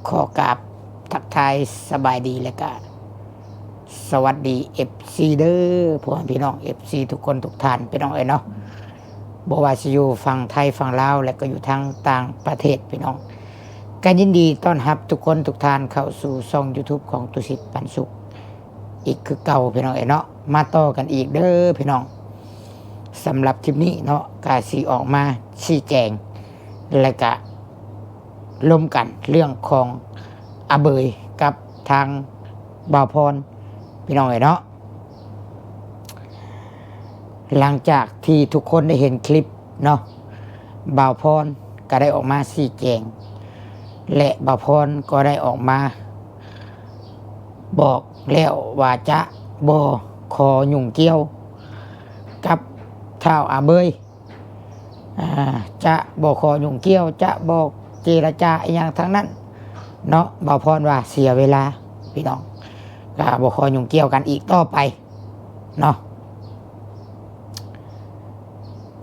ຂໍກາບທັກທາຍສະບາຍດີ ແລະກະສະຫວັດດີເອັຟຊີເດີ ພໍ່ແມ່ພີ່ນ້ອງເອັຟຊີທຸກຄົນທຸກທ່ານ ພີ່ນ້ອງເອີຍເນາະ. ບໍ່ວ່າຊິຢູ່ຝັ່ງໄທຝັ່ງລາວ ແລະກໍຢູ່ທາງຕ່າງປະເທດ ພີ່ນ້ອງ ກະຍິນດີຕ້ອນຮັບທຸກຄົນທຸກທ່ານເຂົ້າສູ່ຊ່ອງຢູທູບຂອງຕຸສິດປັນສຸກ ອີກຄືເກົ່າ ພີ່ນ້ອງເອີຍເນາະ. ມາຕໍ່ກັນອີກເດີພີ່ນ້ອງ ສຳລັບຄລິບນີ້ເນາະ ກະຊິອອກມາຊີ້ແຈງ ແລະກະລົມກັນເລື່ອງຂອງອາເບີຍກັບທາງບ່າວພອນ ພີ່ນ້ອງເອີຍເນາະ. ຫຼັງຈາກທີ່ທຸກຄົນໄດ້ເຫັນຄລິບເນາະ ບ່າວພອນກໍໄດ້ອອກມາຊີ້ແຈງ ແລະບ່າວພອນກໍໄດ້ອອກມາ ບອກແລ້ວວ່າຈະບໍ່ຂໍຫຍຸ້ງກ່ຽວກັບທ້າວອາເບີຍ ອ່າ ຈະບໍ່ຂໍຫຍຸ້ງກ່ຽວ ຈະບໍ່ເຈລະຈາອີ່ຫຍັງທັງນັ້ນເນາະ. ບ່າວພອນວ່າເສຍເວລາ ພີ່ນ້ອງ ກະບໍ່ຂໍຫຍຸ້ງກ່ຽວກັນອີກຕໍ່ໄປເນາະ.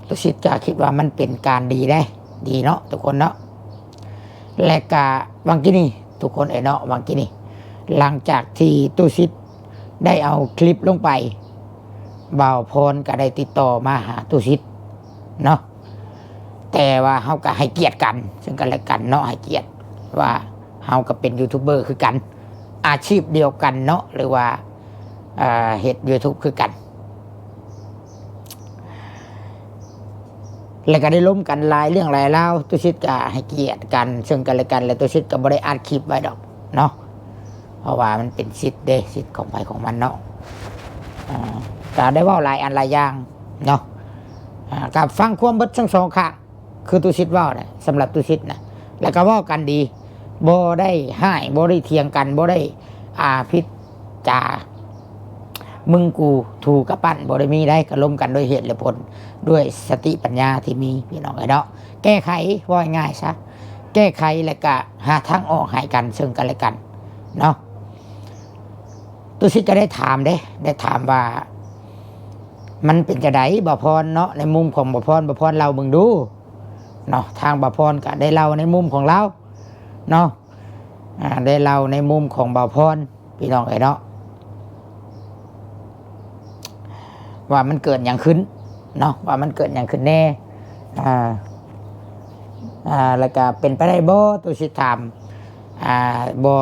ຕຸສິດກະຄິດວ່າມັນເປັນການດີເດ້ ດີເນາະທຸກຄົນເນາະ. ແລະກະຫວ່າງກີ້ນີ້ທຸກຄົນເອີຍເນາະ ຫວ່າງກີ້ນີ້ ຫຼັງຈາກທີ່ຕຸສິດໄດ້ເອົາຄລິບລົງໄປ ບ່າວພອນກະໄດ້ຕິດຕໍ່ມາຫາຕຸສິດເນາະ. ແຕ່ວ່າເຮົາກະໃຫ້ກຽດກັນເຊິ່ງກັນແລະກັນເນາະ ໃຫ້ກຽດວ່າເຮົາກະເປັນຢູທູບເບີຄືກັນ ອາຊີບດຽວກັນເນາະ ຫຼືວ່າ ເຮັດຢູທູບຄືກັນ ແລະກະໄດ້ລົມກັນຫຼາຍເລື່ອງຫຼາຍລາວ. ຕຸສິດກະໃຫ້ກຽດກັນເຊິ່ງກັນແລະກັນ ແລະຕຸສິດກະບໍ່ໄດ້ອັດຄລິບໄວ້ດອກເນາະ ເພາະວ່າມັນເປັນສິດເດ້ ສິດຂອງໃຜຂອງມັນເນາະ. ອ່າ ກະໄດ້ເວົ້າຫຼາຍອັນຫຼາຍຢ່າງເນາະ ອ່າ ກະຟັງຄວາມເບິດທັງສອງຂ້າງ ຄືຕຸສິດເວົ້ານະ ສຳລັບຕຸສິດນະ ແລ້ວກໍເວົ້າກັນດີ ບໍ່ໄດ້ຮ້າຍ ບໍ່ໄດ້ຖຽງກັນ ບໍ່ໄດ້ ອ່າ ຜິດຈາ ມຶງກູຖູກະປັ້ນ ບໍ່ໄດ້ມີໃດ. ກໍລົມກັນດ້ວຍເຫດແລະຜົນ ດ້ວຍສະຕິປັນຍາທີ່ມີ ພີ່ນ້ອງເອີຍເນາະ. ແກ້ໄຂ ເວົ້າງ່າຍໆຊະ ແກ້ໄຂ ແລ້ວກະຫາທາງອອກໃຫ້ກັນເຊິ່ງກັນແລະກັນເນາະ. ຕຸສິດກໍໄດ້ຖາມເດ້ ໄດ້ຖາມວ່າ ມັນເປັນຈັ່ງໃດບ່າວພອນເນາະ ໃນມຸມຂອງບ່າວພອນ ບ່າວພອນເລົ່າເບິ່ງດູ ເນາະ. ທາງບ່າວພອນກະໄດ້ເລົ່າໃນມຸມຂອງລາວເນາະ ອ່າ ໄດ້ເລົ່າໃນມຸມຂອງບ່າວພອນ ພີ່ນ້ອງເອີຍເນາະ ວ່າມັນເກີດຫຍັງຂຶ້ນເນາະ ວ່າມັນເກີດຫຍັງຂຶ້ນແນ່ ອ່າ ອ່າ ແລ້ວກະເປັນໄປໄດ້ບໍ່ ຕຸສິດຖາມ ອ່າ ບໍ່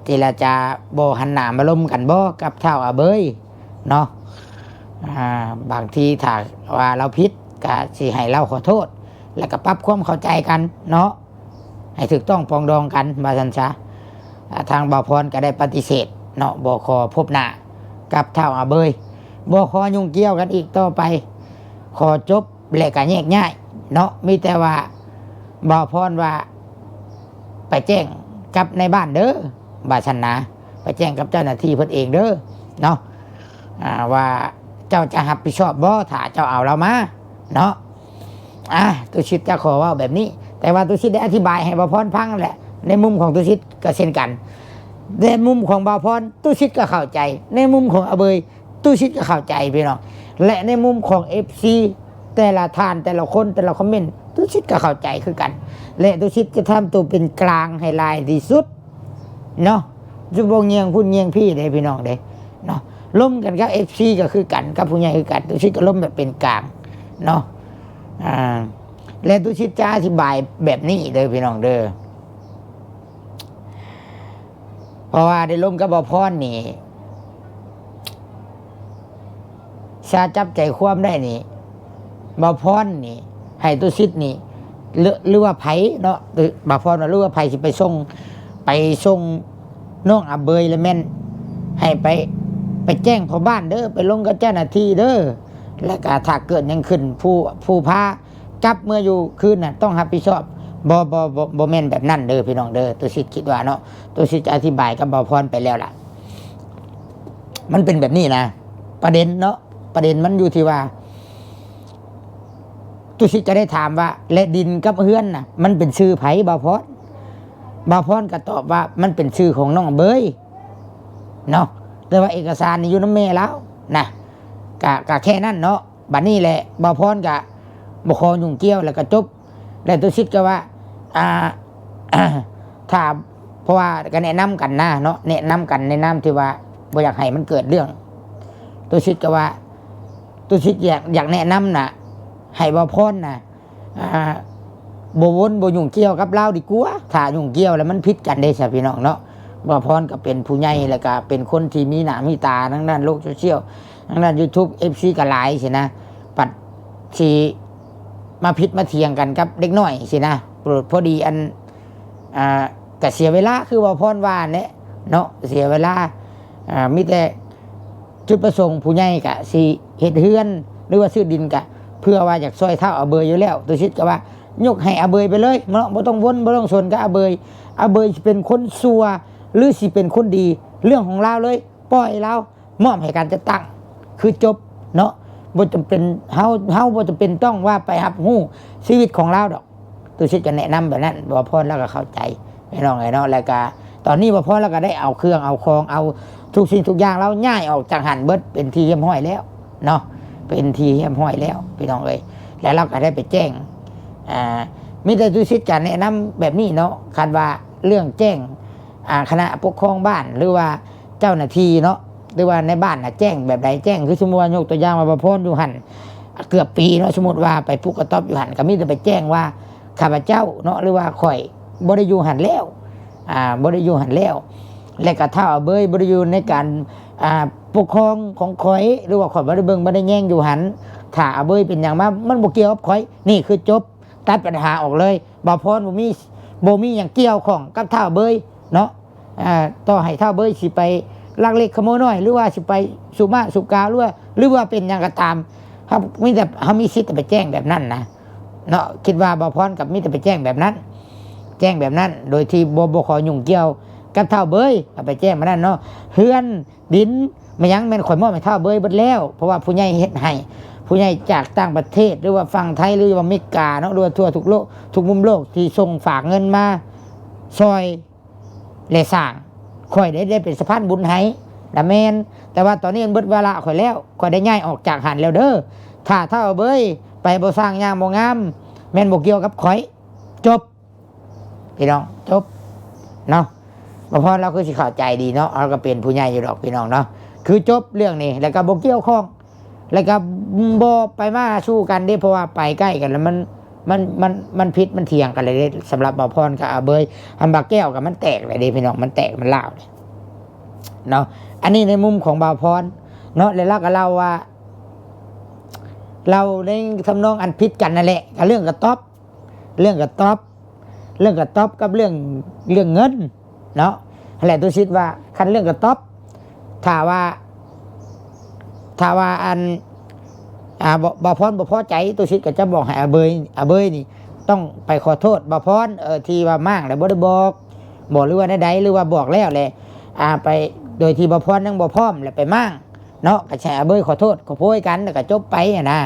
ເຈລະຈາ ບໍ່ຫັນໜ້າມາລົມກັນບໍ່ກັບທ້າວອາເບີຍ ເນາະ ອ່າ ບາງທີຖ້າວ່າລາວຜິດກະຊິໃຫ້ລາວຂໍໂທດ ແລ້ວກະປັບຄວາມເຂົ້າໃຈກັນເນາະ ໃຫ້ຖືກຕ້ອງປອງດອງກັນວ່າຊັ້ນຊະ. ອ່າ ທາງບ່າວພອນກະໄດ້ປະຕິເສດເນາະ ບໍ່ຂໍພົບໜ້າກັບທ້າວອາເບີຍ ບໍ່ຂໍຫຍຸ້ງກ່ຽວກັນອີກຕໍ່ໄປ ຂໍຈົບ ແລະກະແຍກຍ້າຍເນາະ. ມີແຕ່ວ່າບ່າວພອນວ່າ ໄປແຈ້ງກັບນາຍບ້ານເດີ ວ່າຊັ້ນນະ ໄປແຈ້ງກັບເຈົ້າໜ້າທີ່ເພິ່ນເອງເດີເນາະ ອ່າ ວ່າເຈົ້າຈະຮັບຜິດຊອບບໍ່ ຖ້າເຈົ້າເອົາລາວມາເນາະ. ອ່າ ຕຸສິດຈະຂໍເວົ້າແບບນີ້ ແຕ່ວ່າຕຸສິດໄດ້ອະທິບາຍໃຫ້ບ່າວພອນຟັງແຫຼະ ໃນມຸມຂອງຕຸສິດກໍເຊັ່ນກັນ ໃນມຸມຂອງບ່າວພອນ ຕຸສິດກໍເຂົ້າໃຈ ໃນມຸມຂອງອາເບີຍ ຕຸສິດກໍເຂົ້າໃຈພີ່ນ້ອງ ແລະໃນມຸມຂອງເອັຟຊີ ແຕ່ລະທ່ານ ແຕ່ລະຄົນ ແຕ່ລະຄອມເມັນ ຕຸສິດກໍເຂົ້າໃຈຄືກັນ ແລະຕຸສິດຈະທຳຕົວເປັນກາງໃຫ້ຫຼາຍທີ່ສຸດເນາະ. ຈະບໍ່ງຽງພຸ້ນງຽງພີ້ເດ້ພີ່ນ້ອງເດ້ເນາະ. ລົມກັນກັບເອັຟຊີກໍຄືກັນ ກັບຜູ້ໃຫຍ່ຄືກັນ ຕຸສິດກໍລົມແບບເປັນກາງເນາະ. ອ່າ ແລະຕຸສິດຈະອະທິບາຍແບບນີ້ເດີພີ່ນ້ອງເດີ ເພາະວ່າໄດ້ລົມກັບບ່າວພອນນີ້ ຖ້າຈັບໃຈຄວາມໄດ້ນີ້ ບ່າວພອນນີ້ໃຫ້ຕຸສິດນີ້ ຫຼື ຫຼືວ່າໃຜເນາະ ບ່າວພອນວ່າ ຫຼືວ່າໃຜຊິໄປສົ່ງ ໄປສົ່ງນ້ອງອາເບີຍ ລະແມ່ນໃຫ້ໄປ ໄປແຈ້ງພໍ່ບ້ານເດີ ໄປລົມກັບເຈົ້າໜ້າທີ່ເດີ ແລ້ວກະຖ້າເກີດຫຍັງຂຶ້ນ ຜູ້ ຜູ້ພາ ກັບເມືອຢູ່ຄືນນະ ຕ້ອງຮັບຜິດຊອບ. ບໍ່ ບໍ່ ບໍ່ ບໍ່ແມ່ນແບບນັ້ນເດີພີ່ນ້ອງເດີ ຕຸສິດຄິດວ່າເນາະ ຕຸສິດຈະອະທິບາຍກັບບ່າວພອນໄປແລ້ວລະ ມັນເປັນແບບນີ້ນະ ປະເດັນເນາະ ປະເດັນມັນຢູ່ທີ່ວ່າ ຕຸສິດກໍໄດ້ຖາມວ່າ ແລະດິນກັບເຮືອນນະ ມັນເປັນຊື່ໃຜບ່າວພອນ? ບ່າວພອນກໍຕອບວ່າ ມັນເປັນຊື່ຂອງນ້ອງເບີຍເນາະ ແຕ່ວ່າເອກະສານນີ້ຢູ່ນຳແມ່ລາວນະ ກະ ກະແຄ່ນັ້ນເນາະ. ບາດນີ້ແຫຼະ ບ່າວພອນກະບໍ່ຂໍຫຍຸ້ງກ່ຽວ ແລ້ວກະຈົບ ແລ້ວຕຸສິດກະວ່າ ອ່າ ຖ້າ ເພາະວ່າກໍແນະນຳກັນນະເນາະ ແນະນຳກັນໃນນາມທີ່ວ່າບໍ່ຢາກໃຫ້ມັນເກີດເລື່ອງ. ຕຸສິດກໍວ່າ ຕຸສິດຢາກ ຢາກແນະນຳນະ ໃຫ້ບ່າວພອນນະ ອ່າ ບໍ່ວົນບໍ່ຫຍຸ້ງກ່ຽວກັບລາວດີກວ່າ. ຖ້າຫຍຸ້ງກ່ຽວແລ້ວມັນຜິດກັນເດ້ຊະພີ່ນ້ອງເນາະ. ບ່າວພອນກໍເປັນຜູ້ໃຫຍ່ ແລ້ວກໍເປັນຄົນທີ່ມີໜ້າມີຕາທາງດ້ານໂລກໂຊຊຽວ ທາງດ້ານ YouTube ເອັຟຊີ ກໍຫຼາຍຊີ້ນະ ບັດຊິມາຜິດມາຖຽງກັນກັບເດັກນ້ອຍຊີ້ນະ. ພໍດີອັນ ອ່າ ກະເສຍເວລາ ຄືວ່າພອນວ່າແຫຼະເນາະ ເສຍເວລາ. ອ່າ ມີແຕ່ຈຸດປະສົງຜູ້ໃຫຍ່ກະຊິເຮັດເຮືອນ ຫຼືວ່າຊື້ດິນ ກະເພື່ອວ່າຢາກຊ່ອຍທ້າວອາເບີຍຢູ່ແລ້ວ. ຕຸສິດກໍວ່າຍົກໃຫ້ອາເບີຍໄປເລີຍເນາະ ບໍ່ຕ້ອງວົນ ບໍ່ຕ້ອງສົນກັບອາເບີຍ. ອາເບີຍຊິເປັນຄົນຊົ່ວ ຫຼືຊິເປັນຄົນດີ ເລື່ອງຂອງລາວເລີຍ ປ່ອຍລາວ ມອບໃຫ້ການຈັດຕັ້ງ ຄືຈົບເນາະ. ບໍ່ຈຳເປັນ ເຮົາ ເຮົາບໍ່ຈຳເປັນຕ້ອງວ່າໄປຮັບຮູ້ຊີວິດຂອງລາວດອກ. ຕຸສິດກໍແນະນຳແບບນັ້ນ ບ່າວພອນລາວກໍເຂົ້າໃຈ ພີ່ນ້ອງເອີຍເນາະ. ແລ້ວກໍຕອນນີ້ບ່າວພອນລາວກໍໄດ້ເອົາເຄື່ອງເອົາຂອງ ເອົາທຸກສິ່ງທຸກຢ່າງລາວຍ້າຍອອກຈາກຫັ້ນເບິດ ເປັນທີ່ຮຽບຮ້ອຍແລ້ວເນາະ ເປັນທີ່ຮຽບຮ້ອຍແລ້ວ ພີ່ນ້ອງເອີຍ. ແລ້ວລາວກໍໄດ້ໄປແຈ້ງ ອ່າ ມີແຕ່ຕຸສິດກໍແນະນຳແບບນີ້ເນາະ ຄັນວ່າເລື່ອງແຈ້ງ ອ່າ ຄະນະປົກຄອງບ້ານ ຫຼືວ່າເຈົ້າໜ້າທີ່ເນາະ ຫຼືວ່າໃນບ້ານນະ ແຈ້ງແບບໃດ? ແຈ້ງ ຄືສົມມຸດວ່າ ຍົກຕົວຢ່າງວ່າ ບ່າວພອນຢູ່ຫັ້ນເກືອບປີເນາະ ສົມມຸດວ່າໄປປຸກກະຕ໊ອບຢູ່ຫັ້ນ ກໍມີແຕ່ໄປແຈ້ງວ່າ ຂ້າພະເຈົ້າເນາະ ຫຼືວ່າຂ້ອຍບໍ່ໄດ້ຢູ່ຫັ້ນແລ້ວ ອ່າ ບໍ່ໄດ້ຢູ່ຫັ້ນແລ້ວ ແລະກະທ້າວອາເບີຍບໍ່ໄດ້ຢູ່ໃນການ ອ່າ ປົກຄອງຂອງຂ້ອຍ ຫຼືວ່າຂ້ອຍບໍ່ໄດ້ເບິ່ງບໍ່ໄດ້ແຍງຢູ່ຫັ້ນ. ຖ້າອາເບີຍເປັນຫຍັງມາ ມັນບໍ່ກ່ຽວກັບຂ້ອຍ. ນີ້ຄືຈົບ ຕັດບັນຫາອອກເລີຍ. ບ່າວພອນບໍ່ມີ ບໍ່ມີຫຍັງກ່ຽວຂ້ອງກັບທ້າວເບີຍເນາະ. ອ່າ ຕໍ່ໃຫ້ທ້າວເບີຍຊິໄປລັກເລັກຂະໂມຍນ້ອຍ ຫຼືວ່າຊິໄປສູບມ້າສູບກາວ ຫຼືວ່າ ຫຼືວ່າເປັນຫຍັງກໍຕາມ ເຮົາມີແຕ່ ເຮົາມີສິດໄປແຈ້ງແບບນັ້ນນະເນາະ. ຄິດວ່າບ່າວພອນກໍມີແຕ່ໄປແຈ້ງແບບນັ້ນ ແຈ້ງແບບນັ້ນ ໂດຍທີ່ບໍ່ ບໍ່ຂໍຫຍຸ້ງກ່ຽວກັບທ້າວເບີຍ ກໍໄປແຈ້ງແບບນັ້ນເນາະ. ເຮືອນ ດິນ ແມ່ນຫຍັງ ແມ່ນຂ້ອຍມອບໃຫ້ທ້າວເບີຍເບິດແລ້ວ ເພາະວ່າຜູ້ໃຫຍ່ເຮັດໃຫ້ ຜູ້ໃຫຍ່ຈາກຕ່າງປະເທດ ຫຼືວ່າຝັ່ງໄທ ຫຼືວ່າອາເມລິກາເນາະ ຫຼືວ່າທົ່ວທຸກໂລກ ທຸກມຸມໂລກ ທີ່ສົ່ງຝາກເງິນມາຊ່ອຍ ແລະສ້າງ ຂ້ອຍໄດ້ ໄດ້ເປັນສະພານບຸນໃຫ້ນະ ແມ່ນ. ແຕ່ວ່າຕອນນີ້ມັນເບິດວາລະຂ້ອຍແລ້ວ ຂ້ອຍໄດ້ຍ້າຍອອກຈາກຫັ້ນແລ້ວເດີ. ຖ້າທ້າວເບີຍໄປບໍ່ສ້າງຢ່າງບໍ່ງາມ ແມ່ນບໍ່ກ່ຽວກັບຂ້ອຍ. ຈົບ ພີ່ນ້ອງ ຈົບເນາະ. ບ່າວພອນລາວຄືຊິເຂົ້າໃຈດີເນາະ ລາວກໍເປັນຜູ້ໃຫຍ່ຢູ່ດອກ ພີ່ນ້ອງເນາະ. ຄືຈົບເລື່ອງນີ້ ແລ້ວກໍບໍ່ກ່ຽວຂ້ອງ ແລ້ວກໍບໍ່ໄປມາສູ່ກັນເດ້ ເພາະວ່າໄປໃກ້ກັນແລ້ວມັນ ມັນ ມັນ ມັນຜິດມັນຖຽງກັນເລີຍເດ້. ສຳລັບບ່າວພອນກັບອາເບີຍ ອັນບາແກ້ວກໍມັນແຕກແລ້ວເດ້ ພີ່ນ້ອງ ມັນແຕກມັນຮ້າວເດ້ເນາະ. ອັນນີ້ໃນມຸມຂອງບ່າວພອນເນາະ ແລ້ວລາວກໍເລົ່າວ່າ ເລົ່າໃນທຳນອງອັນຜິດກັນນັ້ນແຫຼະ ກໍເລື່ອງກະຕ໊ອບ ເລື່ອງກະຕ໊ອບ ເລື່ອງກະຕ໊ອບກັບເລື່ອງ ເລື່ອງເງິນເນາະ. ຫັ້ນແຫຼະ ຕຸສິດວ່າ ຄັນເລື່ອງກະຕ໊ອບ ຖ້າວ່າ ຖ້າວ່າອັນ ອ່າ ບ່າວ ບ່າວພອນບໍ່ພໍໃຈ ຕຸສິດກໍຈະບອກໃຫ້ອາເບີຍ ອາເບີຍນີ້ຕ້ອງໄປຂໍໂທດບ່າວພອນ ເອີ ທີ່ວ່າມ້າງແລ້ວບໍ່ໄດ້ບອກ ບໍ່ ຫຼືວ່າແນວໃດ ຫຼືວ່າບອກແລ້ວແຫຼະ ອ່າ ໄປ ໂດຍທີ່ບ່າວພອນຍັງບໍ່ພ້ອມ ແລ້ວໄປມ້າງ ເນາະ ກໍໃຫ້ອາເບີຍຂໍໂທດຂໍໂພຍກັນ ແລ້ວກໍຈົບໄປຫັ້ນນະ.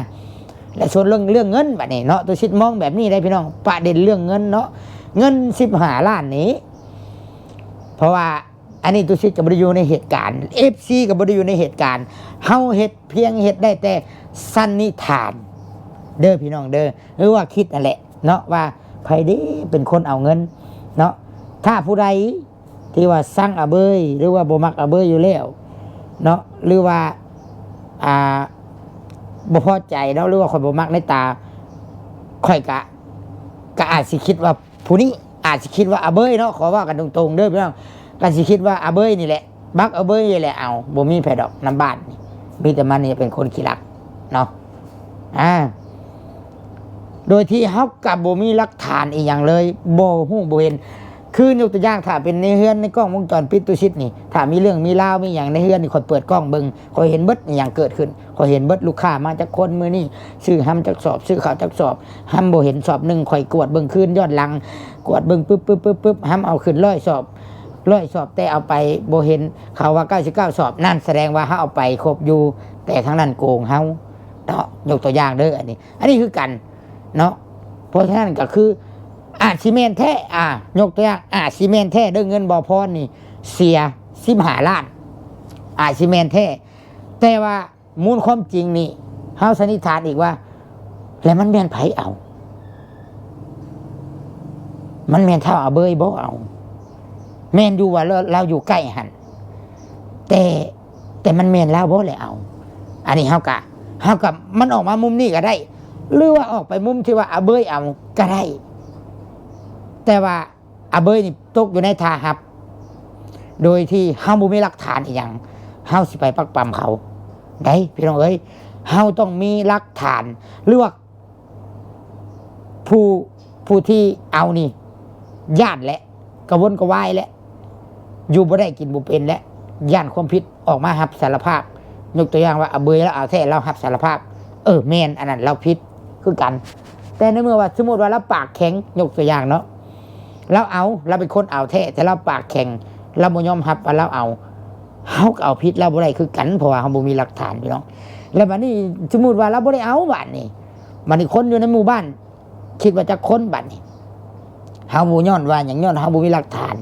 ແລະສ່ວນເລື່ອງ ເລື່ອງເງິນບັດນີ້ເນາະ ຕຸສິດມອງແບບນີ້ໄດ໋ພີ່ນ້ອງ ປະເດັນເລື່ອງເງິນເນາະ ເງິນສິບຫ້າລ້ານນີ້ ເພາະວ່າອັນນີ້ຕຸສິດກໍບໍ່ໄດ້ຢູ່ໃນເຫດການ ເອັຟຊີ ກໍບໍ່ໄດ້ຢູ່ໃນເຫດການ ເຮົາເຮັດ ພຽງເຮັດໄດ້ແຕ່ສັນນິຖານເດີພີ່ນ້ອງເດີ ຫຼືວ່າຄິດນັ້ນແຫຼະເນາະ ວ່າໃຜເດ້ເປັນຄົນເອົາເງິນເນາະ. ຖ້າຜູ້ໃດ ທີ່ວ່າຊັງອາເບີຍ ຫຼືວ່າບໍ່ມັກອາເບີຍຢູ່ແລ້ວເນາະ ຫຼືວ່າ ອ່າ ບໍ່ພໍໃຈເນາະ ຫຼືວ່າຂ້ອຍບໍ່ມັກໃນຕາ ຂ້ອຍກະ ກະອາດຊິຄິດວ່າຜູ້ນີ້ ອາດຊິຄິດວ່າອາເບີຍເນາະ ຂໍເວົ້າກັນຕົງໆເດີພີ່ນ້ອງ ກະຊິຄິດວ່າອາເບີຍນີ້ແຫຼະ ບັກອາເບີຍນີ້ແຫຼະ. ເອົາ ບໍ່ມີໃຜດອກນຳບ້ານນີ້ ມີແຕ່ມັນນີ້ເປັນຄົນຂີ້ລັກເນາະ ອ່າ ໂດຍທີ່ເຮົາກໍບໍ່ມີຫຼັກຖານອີ່ຫຍັງເລີຍ ບໍ່ຮູ້ບໍ່ເຫັນ. ຄືຍົກຕົວຢ່າງ ຖ້າເປັນໃນເຮືອນໃນກ້ອງວົງຈອນປິດຕຸສິດນີ້ ຖ້າມີເລື່ອງມີລາວມີຫຍັງໃນເຮືອນນີ້ ຂ້ອຍເປີດກ້ອງເບິ່ງ ຂ້ອຍເຫັນເບິດ ອີ່ຫຍັງເກີດຂຶ້ນ ຂ້ອຍເຫັນເບິດ ລູກຄ້າມາຈັກຄົນມື້ນີ້ ຊື້ຮຳຈັກສອບ ຊື້ເຂົ້າຈັກສອບ ຮຳບໍ່ເຫັນສອບໜຶ່ງ ຂ້ອຍກວດເບິ່ງຄືນຍ້ອນຫຼັງ ກວດເບິ່ງປຶບໆໆ ຮຳເອົາຂຶ້ນຮ້ອຍສອບ ຮ້ອຍສອບ ແຕ່ເອົາໄປບໍ່ເຫັນ ເຂົາວ່າເກົ້າສິບເກົ້າສອບ ນັ້ນສະແດງວ່າເຮົາເອົາໄປຄົບຢູ່ ແຕ່ທາງນັ້ນໂກງເຮົາເນາະ. ຍົກຕົວຢ່າງເດີ ອັນນີ້ ອັນນີ້ຄືກັນເນາະ. ເພາະສະນັ້ນກໍຄືອາດຊິແມ່ນແທ້ ອ່າ ຍົກຕົວຢ່າງ ອາດຊິແມ່ນແທ້ເດີ ເງິນບ່າວພອນນີ້ເສຍສິບຫ້າລ້ານ ອາດຊິແມ່ນແທ້ ແຕ່ວ່າມູນຄວາມຈິງນີ້ ເຮົາສັນນິຖານອີກວ່າ ແລ້ວມັນແມ່ນໃຜເອົາ? ມັນແມ່ນທ້າວອາເບີຍບໍ່ເອົາ? ແມ່ນຢູ່ວ່າລາວ ລາວຢູ່ໃກ້ຫັ້ນ ແຕ່ ແຕ່ມັນແມ່ນລາວບໍ່ແຫຼະເອົາ. ອັນນີ້ເຮົາກະ ເຮົາກະ ມັນອອກມາມຸມນີ້ກໍໄດ້ ຫຼືວ່າອອກໄປມຸມທີ່ວ່າອາເບີຍເອົາກໍໄດ້ ແຕ່ວ່າອາເບີຍນີ້ຕົກຢູ່ໃນທ່າຮັບ ໂດຍທີ່ເຮົາບໍ່ມີຫຼັກຖານອີ່ຫຍັງ ເຮົາຊິໄປປັກປຳເຂົາໄດ້ ພີ່ນ້ອງເອີຍ. ເຮົາຕ້ອງມີຫຼັກຖານ ຫຼືວ່າ ຜູ້ ຜູ້ທີ່ເອົານີ້ຢ້ານແຫຼະ ກະວົນກະວາຍແຫຼະ ຢູ່ບໍ່ໄດ້ກິນບໍ່ເປັນແຫຼະ ຢ້ານຄວາມຜິດ ອອກມາຮັບສາລະພາບ. ຍົກຕົວຢ່າງວ່າ ອາເບີຍລາວເອົາແທ້ ລາວຮັບສາລະພາບ ເອີ ແມ່ນ ອັນນັ້ນລາວຜິດຄືກັນ. ແຕ່ໃນເມື່ອວ່າ ສົມມຸດວ່າລາວປາກແຂງ ຍົກຕົວຢ່າງເນາະ ລາວເອົາ ລາວເປັນຄົນເອົາແທ້ ແຕ່ລາວປາກແຂງ ລາວບໍ່ຍອມຮັບວ່າລາວເອົາ ເຮົາກໍເອົາຜິດລາວບໍ່ໄດ້ຄືກັນ ເພາະວ່າເຮົາບໍ່ມີຫຼັກຖານ ພີ່ນ້ອງ. ແລ້ວບາດນີ້ ສົມມຸດວ່າລາວບໍ່ໄດ້ເອົາ ບາດນີ້ ບາດນີ້ຄົນຢູ່ໃນໝູ່ບ້ານ ຄິດວ່າຈັກຄົນບາດນີ້ ເຮົາບໍ່ຍ້ອນວ່າຫຍັງ ຍ້ອນເຮົາບໍ່ມີຫຼັກຖານ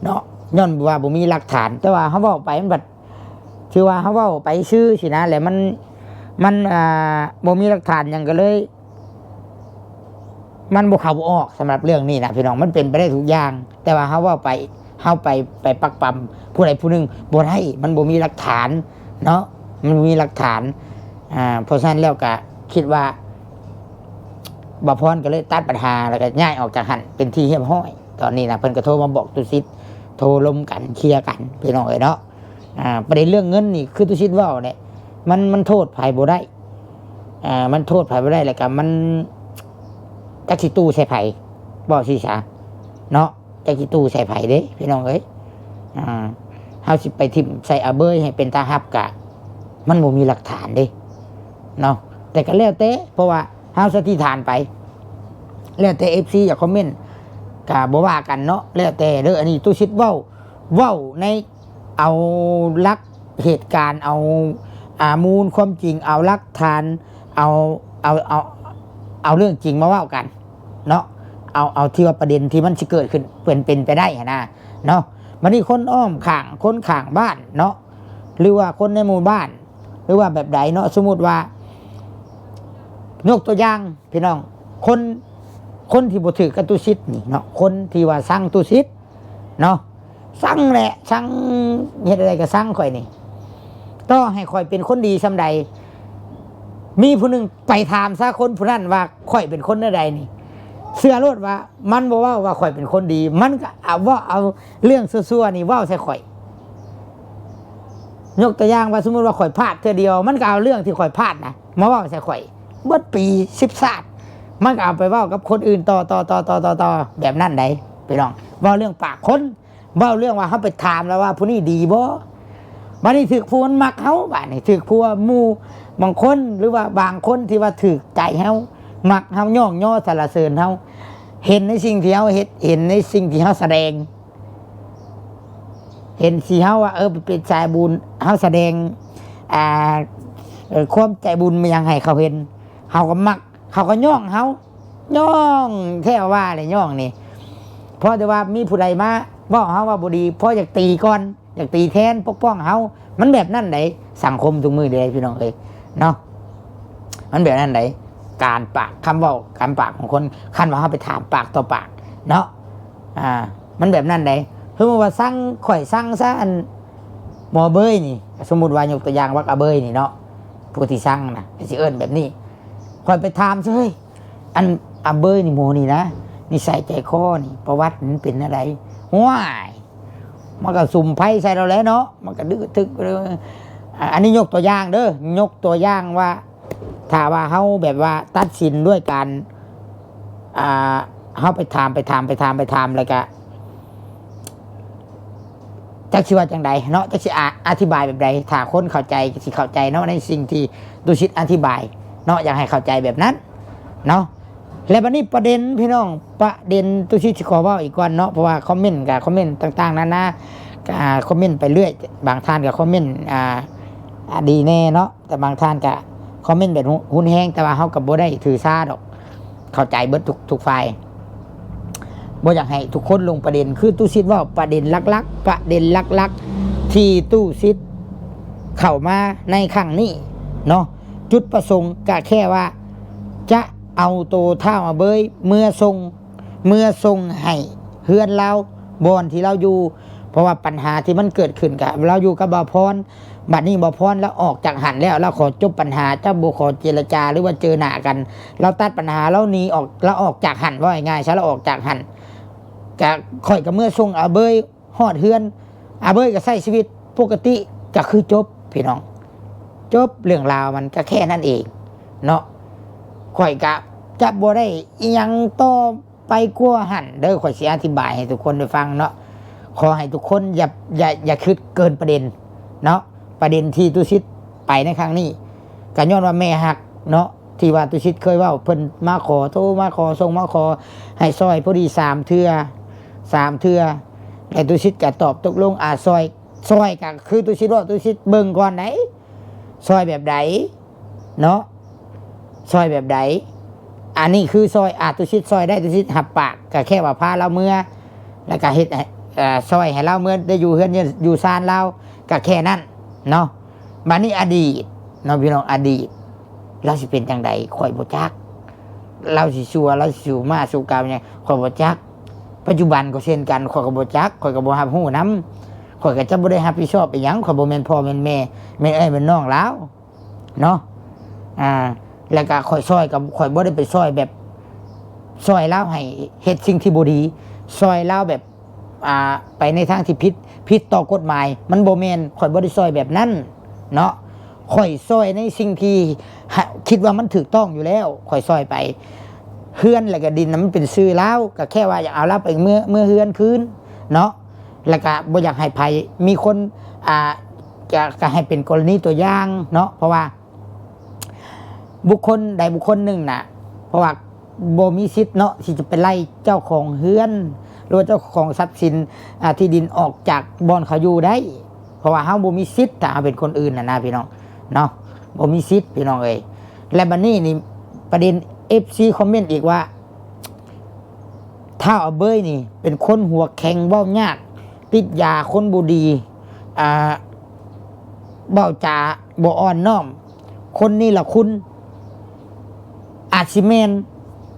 ເນາະ ຍ້ອນວ່າບໍ່ມີຫຼັກຖານ. ແຕ່ວ່າເຮົາເວົ້າໄປມັນບັດ ຖືວ່າເຮົາເວົ້າໄປຊື່ຊີ້ນະ ແລ້ວມັນ ມັນ ອ່າ ບໍ່ມີຫຼັກຖານຫຍັງ ກໍເລີຍ ມັນບໍ່ເຂົ້າບໍ່ອອກ. ສຳລັບເລື່ອງນີ້ນະ ພີ່ນ້ອງ ມັນເປັນໄປໄດ້ທຸກຢ່າງ ແຕ່ວ່າເຮົາເວົ້າໄປ ເຮົາໄປ ໄປປັກປຳຜູ້ໃດຜູ້ໜຶ່ງບໍ່ໄດ້ ມັນບໍ່ມີຫຼັກຖານເນາະ ມັນບໍ່ມີຫຼັກຖານ. ອ່າ ເພາະສະນັ້ນແລ້ວກະຄິດວ່າ ບ່າວພອນກໍເລີຍຕັດບັນຫາ ແລ້ວກໍຍ້າຍອອກຈາກຫັ້ນເປັນທີ່ຮຽບຮ້ອຍ. ຕອນນີ້ນະ ເພິ່ນກໍໂທມາບອກຕຸສິດ ໂທລົມກັນ ເຄລຍກັນ ພີ່ນ້ອງເອີຍເນາະ. ອ່າ ປະເດັນເລື່ອງເງິນນີ້ ຄືຕຸສິດເວົ້າແຫຼະ ມັນ ມັນໂທດໃຜບໍ່ໄດ້ ອ່າ ມັນໂທດໃຜບໍ່ໄດ້ ແລ້ວກໍມັນ ຈັກຊິຕູ້ໃສ່ໃຜ ເວົ້າຊີ້ຊະເນາະ ຈັກຊິຕູ້ໃສ່ໃຜເດ້ ພີ່ນ້ອງເອີຍ. ອ່າ ເຮົາຊິໄປຖິ້ມໃສ່ອາເບີຍໃຫ້ເປັນຕາຮັບ ກະມັນບໍ່ມີຫຼັກຖານເດ້ເນາະ. ແຕ່ກໍແລ້ວແຕ່ ເພາະວ່າ ເຮົາສັນນິຖານໄປ ແລ້ວແຕ່ເອັຟຊີຢາກຄອມເມັນ ກະບໍ່ວ່າກັນເນາະ ແລ້ວແຕ່ເດີ້. ອັນນີ້ຕຸສິດເວົ້າ ເວົ້າໃນ ເອົາຫຼັກເຫດການ ເອົາ ອ່າ ມູນຄວາມຈິງ ເອົາຫຼັກຖານ ເອົາ ເອົາ ເອົາ ເອົາເລື່ອງຈິງມາເວົ້າກັນເນາະ ເອົາ ເອົາທີ່ວ່າປະເດັນທີ່ມັນຊິເກີດຂຶ້ນ ເປັນ ເປັນໄປໄດ້ຫັ້ນນະເນາະ. ບັດນີ້ຄົນອ້ອມຂ້າງ ຄົນຂ້າງບ້ານເນາະ ຫຼືວ່າຄົນໃນໝູ່ບ້ານ ຫຼືວ່າແບບໃດເນາະ ສົມມຸດວ່າ ຍົກຕົວຢ່າງ ພີ່ນ້ອງ ຄົນ ຄົນທີ່ບໍ່ຖືກກັບຕຸສິດນີ້ເນາະ ຄົນທີ່ວ່າຊັງຕຸສິດເນາະ ຊັງແຫຼະ ຊັງ ເຮັດໃດກໍຊັງຂ້ອຍນີ້ ຕໍ່ໃຫ້ຂ້ອຍເປັນຄົນດີສ່ຳໃດ ມີຜູ້ໜຶ່ງໄປຖາມຊະຄົນຜູ້ນັ້ນວ່າຂ້ອຍເປັນຄົນແນວໃດນີ້ ເຊື່ອໂລດວ່າມັນບໍ່ເວົ້າວ່າຂ້ອຍເປັນຄົນດີ ມັນກໍເອົາ ເວົ້າເອົາເລື່ອງຊົ່ວໆນີ້ເວົ້າໃສ່ຂ້ອຍ. ຍົກຕົວຢ່າງວ່າ ສົມມຸດວ່າຂ້ອຍພາດເທື່ອດຽວ ມັນກໍເອົາເລື່ອງທີ່ຂ້ອຍພາດນະມາເວົ້າໃສ່ຂ້ອຍ ເບິດປີສິບຊາດ ມັນກໍເອົາໄປເວົ້າກັບຄົນອື່ນຕໍ່ໆໆໆ ແບບນັ້ນໃດ໋ ພີ່ນ້ອງ. ເວົ້າເລື່ອງປາກຄົນ ເວົ້າເລື່ອງວ່າເຮົາໄປຖາມແລ້ວວ່າຜູ້ນີ້ດີບໍ່ ບາດນີ້ຖືກຜູ້ມັນມັກເຮົາ ບາດນີ້ຖືກຜູ້ໝູ່ບາງຄົນ ຫຼືວ່າບາງຄົນທີ່ວ່າຖືກໃຈເຮົາ ມັກເຮົາ ຍ້ອງຍໍສັນລະເສີນເຮົາ ເຫັນໃນສິ່ງທີ່ເຮົາເຮັດ ເຫັນໃນສິ່ງທີ່ເຮົາສະແດງ ເຫັນຊິເຮົາວ່າ ເອີ ເປັນສາຍບຸນ ເຮົາສະແດງ ອ່າ ເອີ ຄວາມໃຈບຸນມາຫຍັງໃຫ້ເຂົາເຫັນ ເຮົາກໍມັກ ເຂົາກໍຍ້ອງເຮົາ ຍ້ອງແທ້ວ່າແຫຼະ ຍ້ອງນີ້ ພໍແຕ່ວ່າມີຜູ້ໃດມາເວົ້າເຮົາວ່າບໍ່ດີ ພໍຢາກຕີກ່ອນ ຢາກຕີແທນ ປົກປ້ອງເຮົາ ມັນແບບນັ້ນໃດ໋ ສັງຄົມທຸກມື້ນີ້ໃດ໋ ພີ່ນ້ອງເອີຍເນາະ ມັນແບບນັ້ນໃດ໋. ການປາກ ຄຳເວົ້າ ການປາກຂອງຄົນ ຄັນວ່າເຮົາໄປຖາມປາກຕໍ່ປາກເນາະ ອ່າ ມັນແບບນັ້ນໃດ໋. ສົມມຸດວ່າຊັງ ຂ້ອຍຊັງຊະ ອັນ ໝໍເບີຍນີ້ ສົມມຸດວ່າຍົກຕົວຢ່າງວ່າອາເບີຍນີ້ເນາະ ຜູ້ທີ່ຊັງນະ ກໍຊິເອີ້ນແບບນີ້ ຂ້ອຍໄປຖາມເຊີຍ ອັນອາເບີຍນີ້ ໝໍນີ້ນະ ນິໄສໃຈຄໍນີ້ ປະຫວັດມັນເປັນແນວໃດ? ຫ້ວຍ ມັນກໍສຸມໄຟໃສ່ລາວແຫຼະເນາະ ມັນກໍດຶກທຶກ ເອີ ອັນນີ້ຍົກຕົວຢ່າງເດີ້ ຍົກຕົວຢ່າງວ່າ ຖ້າວ່າເຮົາແບບວ່າຕັດສິນດ້ວຍການ ອ່າ ເຮົາໄປຖາມ ໄປຖາມ ໄປຖາມ ໄປຖາມ ແລ້ວກະ ຈັກຊິວ່າຈັ່ງໃດເນາະ ຈັກຊິອະ ອະທິບາຍແບບໃດ ຖ້າຄົນເຂົ້າໃຈກໍຊິເຂົ້າໃຈເນາະ ໃນສິ່ງທີ່ຕຸສິດອະທິບາຍເນາະ ຢາກໃຫ້ເຂົ້າໃຈແບບນັ້ນເນາະ. ແລະ ບັດນີ້ປະເດັນ ພີ່ນ້ອງ ປະເດັນຕຸສິດຊິຂໍເວົ້າອີກກ່ອນເນາະ ເພາະວ່າຄອມເມັນກໍຄອມເມັນຕ່າງໆນານາ ກໍ ອ່າ ຄອມເມັນໄປເລື້ອຍ ບາງທ່ານກໍຄອມເມັນ ອ່າ ອ່າ ດີແດ່ເນາະ ແຕ່ບາງທ່ານກະຄອມເມັນແບບຮຸນແຮງ ແຕ່ວ່າເຮົາກະບໍ່ໄດ້ຖືສາດອກ ເຂົ້າໃຈເບິດທຸກ ທຸກຝ່າຍ ບໍ່ຢາກໃຫ້ທຸກຄົນລົງປະເດັນ ຄືຕູ້ຊິດເວົ້າປະເດັນຫຼັກໆ ປະເດັນຫຼັກໆ ທີ່ຕູ້ຊິດເຂົ້າມາໃນຄັ້ງນີ້ເນາະ ຈຸດປະສົງກະແຄ່ວ່າຈະເອົາໂຕທ້າວອາເບີຍເມືອສົ່ງ ເມືອສົ່ງໃຫ້ເຮືອນລາວ ບ່ອນທີ່ລາວຢູ່ ເພາະວ່າບັນຫາທີ່ມັນເກີດຂຶ້ນກະລາວຢູ່ກັບບ່າວພອນ. ບັດນີ້ບ່າວພອນລາວອອກຈາກຫັ້ນແລ້ວ ລາວຂໍຈົບບັນຫາ ເຈົ້າບໍ່ຂໍເຈລະຈາ ຫຼືວ່າເຈີໜ້າກັນ ລາວຕັດບັນຫາ ລາວໜີອອກ ລາວອອກຈາກຫັ້ນ ເວົ້າງ່າຍໆຊະ ລາວອອກຈາກຫັ້ນ. ກະ ຂ້ອຍກະເມືອສົ່ງອາເບີຍຮອດເຮືອນ ອາເບີຍກະໃຊ້ຊີວິດປົກກະຕິ ກະຄືຈົບພີ່ນ້ອງ ຈົບເລື່ອງລາວມັນກະແຄ່ນັ້ນເອງເນາະ. ຂ້ອຍກະຈະບໍ່ໄດ້ອີ່ຫຍັງຕໍ່ ໄປກວ່າຫັ້ນເດີ ຂ້ອຍຊິອະທິບາຍໃຫ້ທຸກຄົນໄດ້ຟັງເນາະ. ຂໍໃຫ້ທຸກຄົນຢ່າ ຢ່າ ຢ່າຄິດເກີນປະເດັນເນາະ. ປະເດັນທີ່ຕຸສິດໄປໃນຄັ້ງນີ້ ກະຍ້ອນວ່າແມ່ຮັກເນາະ ທີ່ວ່າຕຸສິດເຄີຍເວົ້າ ເພິ່ນມາຂໍ ໂທມາຂໍ ສົ່ງມາຂໍໃຫ້ຊ່ອຍ ພໍດີສາມເທື່ອ ສາມເທື່ອ ແລະ ຕຸສິດກະຕອບຕົກລົງ ອາ ຊ່ອຍ ຊ່ອຍກະຄືຕຸສິດເວົ້າ ຕຸສິດເບິ່ງກ່ອນໃດ ຊ່ອຍແບບໃດເນາະ ຊ່ອຍແບບໃດ. ອັນນີ້ຄືຊ່ອຍ ອາ ຕຸສິດຊ່ອຍໄດ້ ຕຸສິດຮັບປາກ ກະແຄ່ວ່າພາລາວເມືອ ແລ້ວກະເຮັດໃຫ້ ເອີ ຊ່ອຍໃຫ້ລາວເມືອໄດ້ຢູ່ເຮືອນຢູ່ຊານລາວ ກະແຄ່ນັ້ນເນາະ. ບາດນີ້ອະດີດເນາະພີ່ນ້ອງ ອະດີດລາວຊິເປັນຈັ່ງໃດ ຂ້ອຍບໍ່ຈັກ. ລາວຊິຊົ່ວ ລາວຊິສູ້ມ້າສູ້ກາຫຍັງ ຂ້ອຍບໍ່ຈັກ. ປັດຈຸບັນກໍເຊັ່ນກັນ ຂ້ອຍກໍບໍ່ຈັກ ຂ້ອຍກໍບໍ່ຮັບຮູ້ນຳ ຂ້ອຍກໍຈະບໍ່ໄດ້ຮັບຜິດຊອບອີ່ຫຍັງ ຂ້ອຍບໍ່ແມ່ນພໍ່ແມ່ນແມ່ ແມ່ນເອື້ອຍແມ່ນນ້ອງລາວເນາະ. ອາ ແລ້ວກໍຂ້ອຍຊ່ອຍ ກໍຂ້ອຍບໍ່ໄດ້ໄປຊ່ອຍແບບ ຊ່ອຍລາວໃຫ້ເຮັດສິ່ງທີ່ບໍ່ດີ ຊ່ອຍລາວແບບ ອ່າ ໄປໃນທາງທີ່ຜິດ ຜິດຕໍ່ກົດໝາຍ ມັນບໍ່ແມ່ນ ຂ້ອຍບໍ່ໄດ້ຊ່ອຍແບບນັ້ນເນາະ. ຂ້ອຍຊ່ອຍໃນສິ່ງທີ່ ຫະ ຄິດວ່າມັນຖືກຕ້ອງຢູ່ແລ້ວ ຂ້ອຍຊ່ອຍໄປ. ເຮືອນ ແລ້ວກະດິນນະ ມັນເປັນຊື່ລາວ ກະແຄ່ວ່າຢາກເອົາລາວໄປເມືອ ເມືອເຮືອນຄືນເນາະ ແລ້ວກະບໍ່ຢາກໃຫ້ໃຜມີຄົນ ອ່າ ກະ ກະໃຫ້ເປັນກໍລະນີຕົວຢ່າງເນາະ ເພາະວ່າ ບຸກຄົນໃດບຸກຄົນໜຶ່ງນະ ເພາະວ່າບໍ່ມີສິດເນາະ ທີ່ຈະໄປໄລ່ເຈົ້າຂອງເຮືອນ ຫຼືວ່າເຈົ້າຂອງຊັບສິນ ອາ ທີ່ດິນອອກຈາກບ່ອນເຂົາຢູ່ໄດ້ ເພາະວ່າເຮົາບໍ່ມີສິດ ຖ້າເຮົາເປັນຄົນອື່ນນະນະ ພີ່ນ້ອງເນາະ ບໍ່ມີສິດ ພີ່ນ້ອງເອີຍ. ແລະ ບັດນີ້ນີ້ ປະເດັນ ເອັຟຊີ ຄອມເມັນອີກວ່າ ທ້າວອາເບີຍນີ້ເປັນຄົນຫົວແຂງ ເວົ້າຍາກ ຕິດຢາ ຄົນບໍ່ດີ ອ່າ ເວົ້າຈາບໍ່ອ່ອນນ້ອມ ຄົນເນລະຄຸນ. ອາດຊິແມ່ນ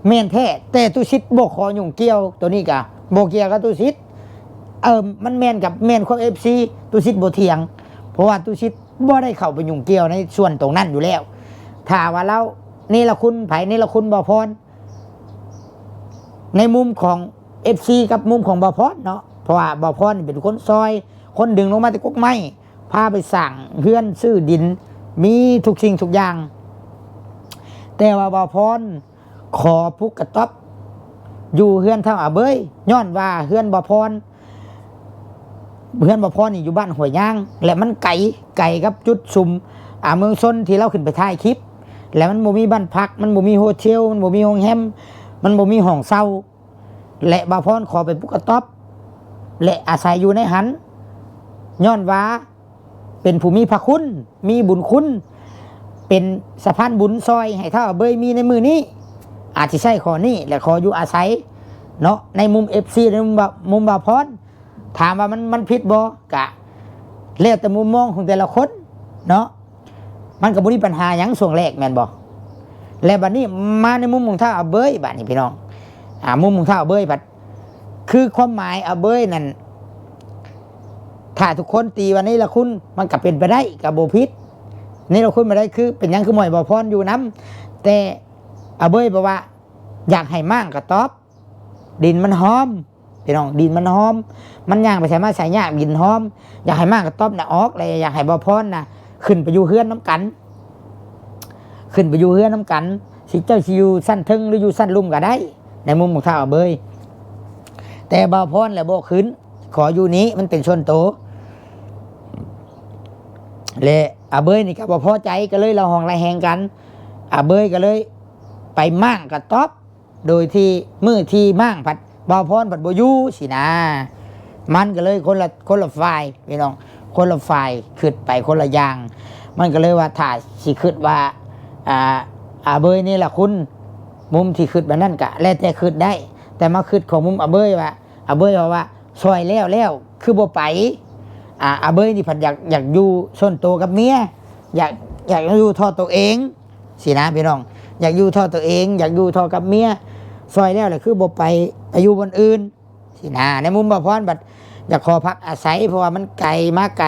ແມ່ນແທ້ ແຕ່ຕຸສິດບໍ່ຂໍຫຍຸ້ງກ່ຽວ ໂຕນີ້ກະບໍ່ກ່ຽວກັບຕຸສິດ. ເອີ ມັນແມ່ນກັບແມ່ນຂອງ ເອັຟຊີ ຕຸສິດບໍ່ຖຽງ ເພາະວ່າຕຸສິດບໍ່ໄດ້ເຂົ້າໄປຫຍຸ້ງກ່ຽວໃນສ່ວນຕົງນັ້ນຢູ່ແລ້ວ. ຖ້າວ່າລາວເນລະຄຸນໃຜ ເນລະຄຸນບ່າວພອນ ໃນມຸມຂອງ ເອັຟຊີ ກັບມຸມຂອງບ່າວພອນເນາະ ເພາະວ່າບ່າວພອນນີ້ເປັນຄົນຊ່ອຍ ຄົນດຶງລົງມາແຕ່ກົກໄມ້ ພາໄປສ້າງເຮືອນ ຊື້ດິນ ມີທຸກສິ່ງທຸກຢ່າງ. ແຕ່ວ່າບ່າວພອນຂໍປຸກກະຕ໊ອບຢູ່ເຮືອນທ້າວອາເບີຍ ຍ້ອນວ່າເຮືອນບ່າວພອນ ເຮືອນບ່າວພອນນີ້ຢູ່ບ້ານຫ້ວຍຍາງ ແລະ ມັນໄກ ໄກກັບຈຸດຊຸມ ອາ ເມືອງຊົນທີ່ລາວຂຶ້ນໄປຖ່າຍຄລິບ ແລະ ມັນບໍ່ມີບ້ານພັກ ມັນບໍ່ມີໂຮເທວ ມັນບໍ່ມີໂຮງແຮມ ມັນບໍ່ມີຫ້ອງເຊົ່າ ແລະ ບ່າວພອນຂໍໄປປຸກກະຕ໊ອບ ແລະ ອາໄສຢູ່ໃນຫັ້ນ ຍ້ອນວ່າເປັນຜູ້ມີພະຄຸນ ມີບຸນຄຸນ ເປັນສະພານບຸນຊ່ອຍໃຫ້ທ້າວອາເບີຍມີໃນມື້ນີ້ ອາດຊິໃຊ້ຂໍ້ນີ້ ແລະ ຂໍຢູ່ອາໄສເນາະ ໃນມຸມ ເອັຟຊີ ໃນມຸມບ່າວ ມຸມບ່າວພອນ. ຖາມວ່າມັນ ມັນຜິດບໍ່? ກະແລ້ວແຕ່ມຸມມອງຂອງແຕ່ລະຄົນເນາະ ມັນກໍບໍ່ມີບັນຫາຫຍັງຊ່ວງແລກແມ່ນບໍ່? ແລະ ບັດນີ້ມາໃນມຸມຂອງທ້າວອາເບີຍ ບາດນີ້ພີ່ນ້ອງ ອາ ມຸມຂອງທ້າວອາເບີຍພັດ ຄືຄວາມໝາຍອາເບີຍນັ້ນ ຖ້າທຸກຄົນຕີວ່າເນລະຄຸນ ມັນກໍເປັນໄປໄດ້ ກໍບໍ່ຜິດ. ເນລະຄຸນບໍ່ໄດ້ ຄືເປັນຫຍັງຄືບໍ່ໃຫ້ບ່າວພອນຢູ່ນຳ? ແຕ່ອາເບີຍບອກວ່າ ຢາກໃຫ້ມ້າງກະຕອບ ດິນມັນຫອມ ພີ່ນ້ອງ ດິນມັນຫອມ ມັນຍ່າງໄປໃສມາໃສຍາກ ດິນຫອມ ຢາກໃຫ້ມ້າງກະຕອບນະອອກ ແລະ ຢາກໃຫ້ບ່າວພອນນະຂຶ້ນໄປຢູ່ເຮືອນນຳກັນ ຂຶ້ນໄປຢູ່ເຮືອນນຳກັນ ຊິ ເຈົ້າຊິຢູ່ຊັ້ນເທິງ ຫຼື ຢູ່ຊັ້ນລຸ່ມກໍໄດ້ ໃນມຸມຂອງທ້າວອາເບີຍ. ແຕ່ບ່າວພອນລະບໍ່ຂຶ້ນ ຂໍຢູ່ນີ້ ມັນເປັນສ່ວນໂຕ ແລະ ອາເບີຍນີ້ກໍບໍ່ພໍໃຈ ກໍເລີຍລະຫອງລະແຫງກັນ ອາເບີຍກໍເລີຍໄປມ້າງກະຕອບ ໂດຍທີ່ມື້ທີ່ມ້າງພັດບ່າວພອນພັດບໍ່ຢູ່ຊີ້ນາ ມັນກໍເລີຍຄົນລະ ຄົນລະຝ່າຍພີ່ນ້ອງ ຄົນລະຝ່າຍ ຄິດໄປຄົນລະຢ່າງ. ມັນກໍເລີຍວ່າ ຖ້າຊິຄິດວ່າ ອາ ອາເບີຍເນລະຄຸນ ມຸມທີ່ຄິດແບບນັ້ນກະແລ້ວແຕ່ຄິດໄດ້ ແຕ່ມາຄິດຂອງມຸມອາເບີຍວ່າ ອາເບີຍເວົ້າວ່າ ຊ່ອຍແລ້ວແລ້ວຄືບໍ່ໄປ ອາ ອາເບີຍນີ້ພັດຢາກ ຢາກຢູ່ສ່ວນໂຕກັບເມຍ ຢາກ ຢາກຢູ່ທໍ່ໂຕເອງ ຊີ້ນະພີ່ນ້ອງ ຢາກຢູ່ທໍ່ໂຕເອງ ຢາກຢູ່ທໍ່ກັບເມຍ ຊ່ອຍແລ້ວລະຄືບໍ່ໄປ ໄປຢູ່ບ່ອນອື່ນ ຊີ້ນະ. ໃນມຸມບ່າວພອນບັດຢາກຂໍພັກອາໄສ ເພາະວ່າມັນໄກ ມາໄກ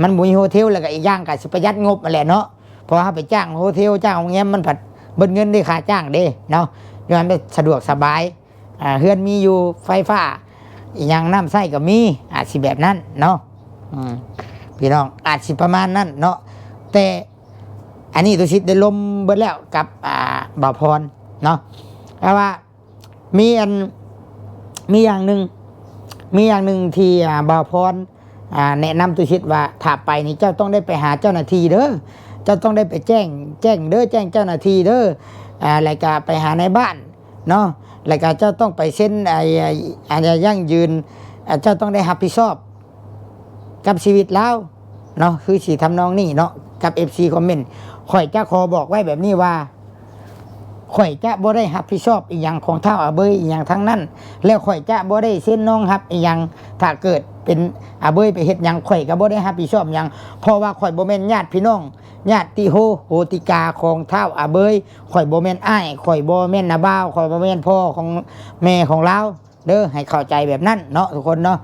ມັນບໍ່ມີໂຮເທວ ແລ້ວກໍອີກຢ່າງກໍຊິປະຢັດງົບຫັ້ນແຫຼະເນາະ ເພາະວ່າເຮົາໄປຈ້າງໂຮເທວ ຈ້າງໂຮງແຮມ ມັນພັດເບິດເງິນເດ້ ຄ່າຈ້າງເດ້ເນາະ ຍ້ອນມັນສະດວກສະບາຍ ອ່າ ເຮືອນມີຢູ່ ໄຟຟ້າອີ່ຫຍັງ ນ້ຳໃຊ້ກໍມີ ອາດຊິແບບນັ້ນເນາະ. ອືມ ພີ່ນ້ອງ ອາດຊິປະມານນັ້ນເນາະ ແຕ່ອັນນີ້ຕຸສິດໄດ້ລົມເບິດແລ້ວກັບ ອ່າ ບ່າວພອນເນາະ ແຕ່ວ່າມີອັນ ມີຢ່າງໜຶ່ງ ມີຢ່າງໜຶ່ງທີ່ ອ່າ ບ່າວພອນ ອ່າ ແນະນຳຕຸສິດວ່າ ຖ້າໄປນີ້ເຈົ້າຕ້ອງໄດ້ໄປຫາເຈົ້າໜ້າທີ່ເດີ ເຈົ້າຕ້ອງໄດ້ໄປແຈ້ງ ແຈ້ງເດີ ແຈ້ງເຈົ້າໜ້າທີ່ເດີ ອ່າ ແລ້ວກະໄປຫານາຍບ້ານເນາະ ແລ້ວກະເຈົ້າຕ້ອງໄປເຊັນ ອາ ອາ ອາ ຢັ້ງຢືນ ອາ ເຈົ້າຕ້ອງໄດ້ຮັບຜິດຊອບກັບຊີວິດລາວເນາະ ຄືຊິທຳນອງນີ້ເນາະ ກັບເອັຟຊີຄອມເມັນ. ຂ້ອຍຈະຂໍບອກໄວ້ແບບນີ້ວ່າ ຂ້ອຍຈະບໍ່ໄດ້ຮັບຜິດຊອບອີ່ຫຍັງຂອງທ້າວອາເບີຍອີ່ຫຍັງທັງນັ້ນ ແລະ ຂ້ອຍຈະບໍ່ໄດ້ເຊັນນອງຮັບອີ່ຫຍັງ. ຖ້າເກີດເປັນອາເບີຍໄປເຮັດຫຍັງ ຂ້ອຍກໍບໍ່ໄດ້ຮັບຜິດຊອບຫຍັງ ເພາະວ່າຂ້ອຍບໍ່ແມ່ນຍາດພີ່ນ້ອງ ຍາດຕິໂຫ ໂຫຕິກາຂອງທ້າວອາເບີຍ. ຂ້ອຍບໍ່ແມ່ນອ້າຍ ຂ້ອຍບໍ່ແມ່ນນ້າບ່າວ ຂ້ອຍບໍ່ແມ່ນພໍ່ຂອງແມ່ຂອງລາວເດີ ໃຫ້ເຂົ້າໃຈແບບນັ້ນເນາະທຸກຄົນເນາະ.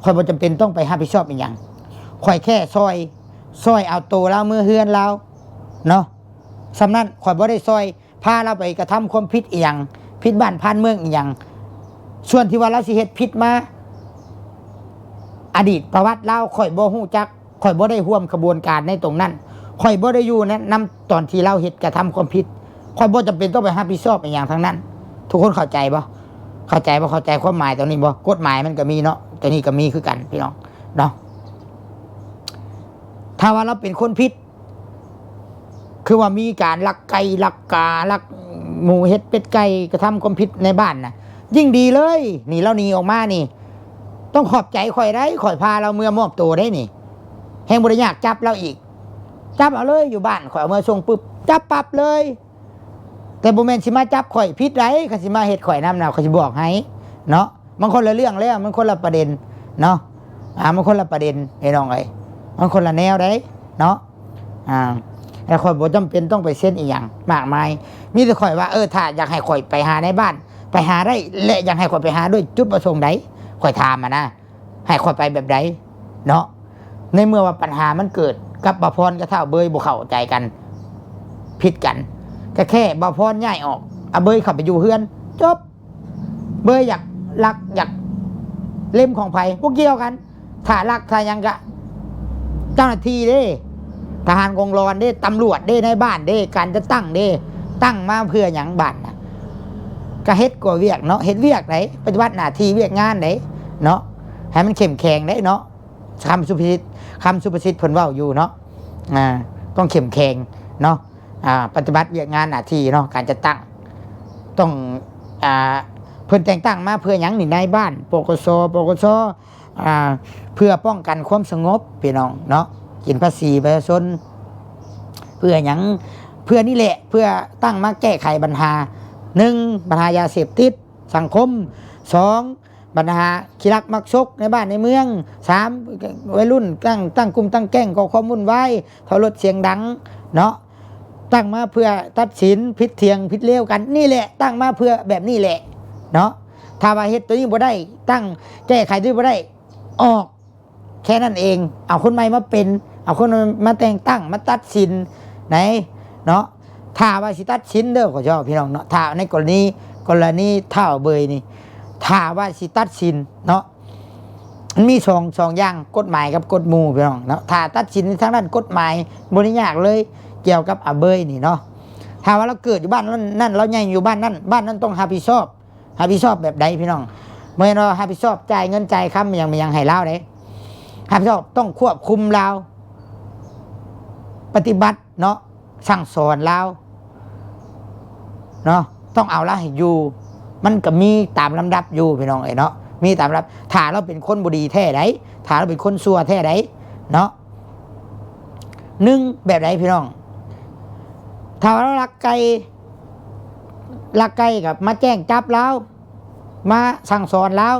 ຂ້ອຍບໍ່ຈຳເປັນຕ້ອງໄປຮັບຜິດຊອບອີ່ຫຍັງ ຂ້ອຍແຄ່ຊ່ອຍ ຊ່ອຍເອົາໂຕລາວເມືອເຮືອນລາວເນາະ ສ່ຳນັ້ນ. ຂ້ອຍບໍ່ໄດ້ຊ່ອຍ ພາລາວໄປກະທຳຄວາມຜິດອີ່ຫຍັງ ຜິດບ້ານຜ່ານເມືອງອີ່ຫຍັງ. ສ່ວນທີ່ວ່າລາວຊິເຮັດຜິດມາ ອະດີດປະຫວັດລາວ ຂ້ອຍບໍ່ຮູ້ຈັກ ຂ້ອຍບໍ່ໄດ້ຮ່ວມຂະບວນການໃນຕົງນັ້ນ ຂ້ອຍບໍ່ໄດ້ຢູ່ໃນ ນຳຕອນທີ່ລາວເຮັດກະທຳຄວາມຜິດ ຂ້ອຍບໍ່ຈຳເປັນຕ້ອງໄປຮັບຜິດຊອບອີ່ຫຍັງທັງນັ້ນ. ທຸກຄົນເຂົ້າໃຈບໍ່? ເຂົ້າໃຈບໍ່? ເຂົ້າໃຈຄວາມໝາຍຕົງນີ້ບໍ່? ກົດໝາຍມັນກະມີເນາະ ຕົງນີ້ກະມີຄືກັນພີ່ນ້ອງເນາະ. ຖ້າວ່າລາວເປັນຄົນຜິດ ຄືວ່າມີການລັກໄກ່ລັກກາ ລັກໝູເຫັດເປັດໄກ່ ກະທຳຄວາມຜິດໃນບ້ານນະ ຍິ່ງດີເລີຍ ນີ້ລາວໜີອອກມານີ້ ຕ້ອງຂອບໃຈຂ້ອຍໄດ໋ ຂ້ອຍພາລາວເມືອມອບໂຕໄດ໋ນີ້ ແຮງບໍ່ໄດ້ຍາກຈັບລາວອີກ ຈັບເອົາເລີຍ ຢູ່ບ້ານຂ້ອຍເອົາເມືອສົ່ງປຶບ ຈັບປັບເລີຍ. ແຕ່ບໍ່ແມ່ນຊິມາຈັບຂ້ອຍ ຜິດໃດ໋ ຄັນຊິມາເຮັດຂ້ອຍນຳນະ ຂ້ອຍຊິບອກໃຫ້ເນາະ. ມັນຄົນລະເລື່ອງແລ້ວ ມັນຄົນລະປະເດັນເນາະ ອ່າ ມັນຄົນລະປະເດັນພີ່ນ້ອງເອີຍ ມັນຄົນລະແນວໃດ໋ເນາະ. ອ່າ ແລ້ວຂ້ອຍບໍ່ຈຳເປັນຕ້ອງໄປເຊັນອີ່ຫຍັງມາກມາຍ ມີແຕ່ຂ້ອຍວ່າ ເອີ ຖ້າຢາກໃຫ້ຂ້ອຍໄປຫານາຍບ້ານ ໄປຫາໄດ້ ແລະ ຢາກໃຫ້ຂ້ອຍໄປຫາດ້ວຍຈຸດປະສົງໃດ ຂ້ອຍຖາມຫັ້ນນະ ໃຫ້ຂ້ອຍໄປແບບໃດເນາະ. ໃນເມື່ອວ່າບັນຫາມັນເກີດກັບບ່າວພອນກັບທ້າວເບີຍ ບໍ່ເຂົ້າໃຈກັນ ຜິດກັນ ກະແຄ່ບ່າວພອນຍ້າຍອອກ ອາເບີຍເຂົ້າໄປຢູ່ເຮືອນ ຈົບ. ເບີຍຢາກລັກ ຢາກເລັມຂອງໃຜ ບໍ່ກ່ຽວກັນ ຖ້າລັກຖ້າຫຍັງກະເຈົ້າໜ້າທີ່ເດ້ ທະຫານກອງລອນເດ້ ຕຳຫຼວດເດ້ ນາຍບ້ານເດ້ ການຈັດຕັ້ງເດ້ ຕັ້ງມາເພື່ອຫຍັງ? ບ້ານນະ ກະເຮັດກວ່າວຽກເນາະ ເຮັດວຽກໃດ໋ ປະຕິບັດໜ້າທີ່ວຽກງານໃດ໋ເນາະ ໃຫ້ມັນເຂັ້ມແຂງໃດ໋ເນາະ. ຄຳສຸພາສິດ ຄຳສຸພາສິດເພິ່ນເວົ້າຢູ່ເນາະ ອ່າ ຕ້ອງເຂັ້ມແຂງເນາະ ອ່າ ປະຕິບັດວຽກງານໜ້າທີ່ເນາະ ການຈັດຕັ້ງຕ້ອງ ອ່າ ເພິ່ນແຕ່ງຕັ້ງມາເພື່ອຫຍັງນີ້? ນາຍບ້ານ ປກສ ປກສ ອ່າ ເພື່ອປ້ອງກັນຄວາມສະຫງົບພີ່ນ້ອງເນາະ ກິນພາສີປະຊາຊົນ ເພື່ອຫຍັງ? ເພື່ອນີ້ແຫຼະ ເພື່ອຕັ້ງມາແກ້ໄຂບັນຫາ ໜຶ່ງ ບັນຫາຢາເສບຕິດ ສັງຄົມ ສອງ ບັນຫາຂີ້ລັກມັກສົກໃນບ້ານໃນເມືອງ ສາມ ໄວລຸ້ນຕັ້ງ ຕັ້ງກຸ່ມຕັ້ງແກ້ງກໍ່ຄວາມວຸ້ນວາຍ ເທົາລົດສຽງດັງເນາະ ຕັ້ງມາເພື່ອຕັດສິນຜິດຖຽງຜິດລຽວກັນ ນີ້ແຫຼະ ຕັ້ງມາເພື່ອແບບນີ້ແຫຼະເນາະ. ຖ້າວ່າເຮັດໂຕນີ້ບໍ່ໄດ້ ຕັ້ງແກ້ໄຂໂຕນີ້ບໍ່ໄດ້ ອອກ ແຄ່ນັ້ນເອງ ເອົາຄົນໃໝ່ມາເປັນ ເອົາຄົນໃໝ່ມາແຕ່ງຕັ້ງ ມາຕັດສິນໃດ໋ເນາະ. ຖ້າວ່າຊິຕັດສິນເດີ ຂໍເວົ້າພີ່ນ້ອງເນາະ ຖ້າໃນກໍລະນີ ກໍລະນີທ້າວເບີຍນີ້ ຖ້າວ່າຊິຕັດສິນເນາະ ມັນມີສອງ ສອງຢ່າງ ກົດໝາຍກັບກົດໝູ່ພີ່ນ້ອງເນາະ. ຖ້າຕັດສິນທາງດ້ານກົດໝາຍ ບໍ່ໄດ້ຍາກເລີຍ ກ່ຽວກັບອາເບີຍນີ້ເນາະ ຖ້າວ່າລາວເກີດຢູ່ບ້ານນັ້ນ ລາວໃຫຍ່ຢູ່ບ້ານນັ້ນ ບ້ານນັ້ນຕ້ອງຮັບຜິດຊອບ ຮັບຜິດຊອບແບບໃດພີ່ນ້ອງ? ບໍ່ແມ່ນວ່າຮັບຜິດຊອບຈ່າຍເງິນຈ່າຍຄຳຫຍັງ ຫຍັງໃຫ້ລາວເດ້ ຮັບຜິດຊອບຕ້ອງຄວບຄຸມລາວ ປະຕິບັດເນາະ ສັ່ງສອນລາວເນາະ ຕ້ອງເອົາລາວໃຫ້ຢູ່ ມັນກະມີຕາມລຳດັບຢູ່ພີ່ນ້ອງເອີຍເນາະ ມີຕາມລຳດັບ. ຖ້າລາວເປັນຄົນບໍ່ດີແທ້ໃດ໋ ຖ້າລາວເປັນຄົນຊົ່ວແທ້ໃດ໋ເນາະ ໜຶ່ງ ແບບໃດພີ່ນ້ອງ? ຖ້າວ່າລາວລັກໄກ່ ລັກໄກ່ກະມາແຈ້ງຈັບລາວ ມາສັ່ງສອນລາວ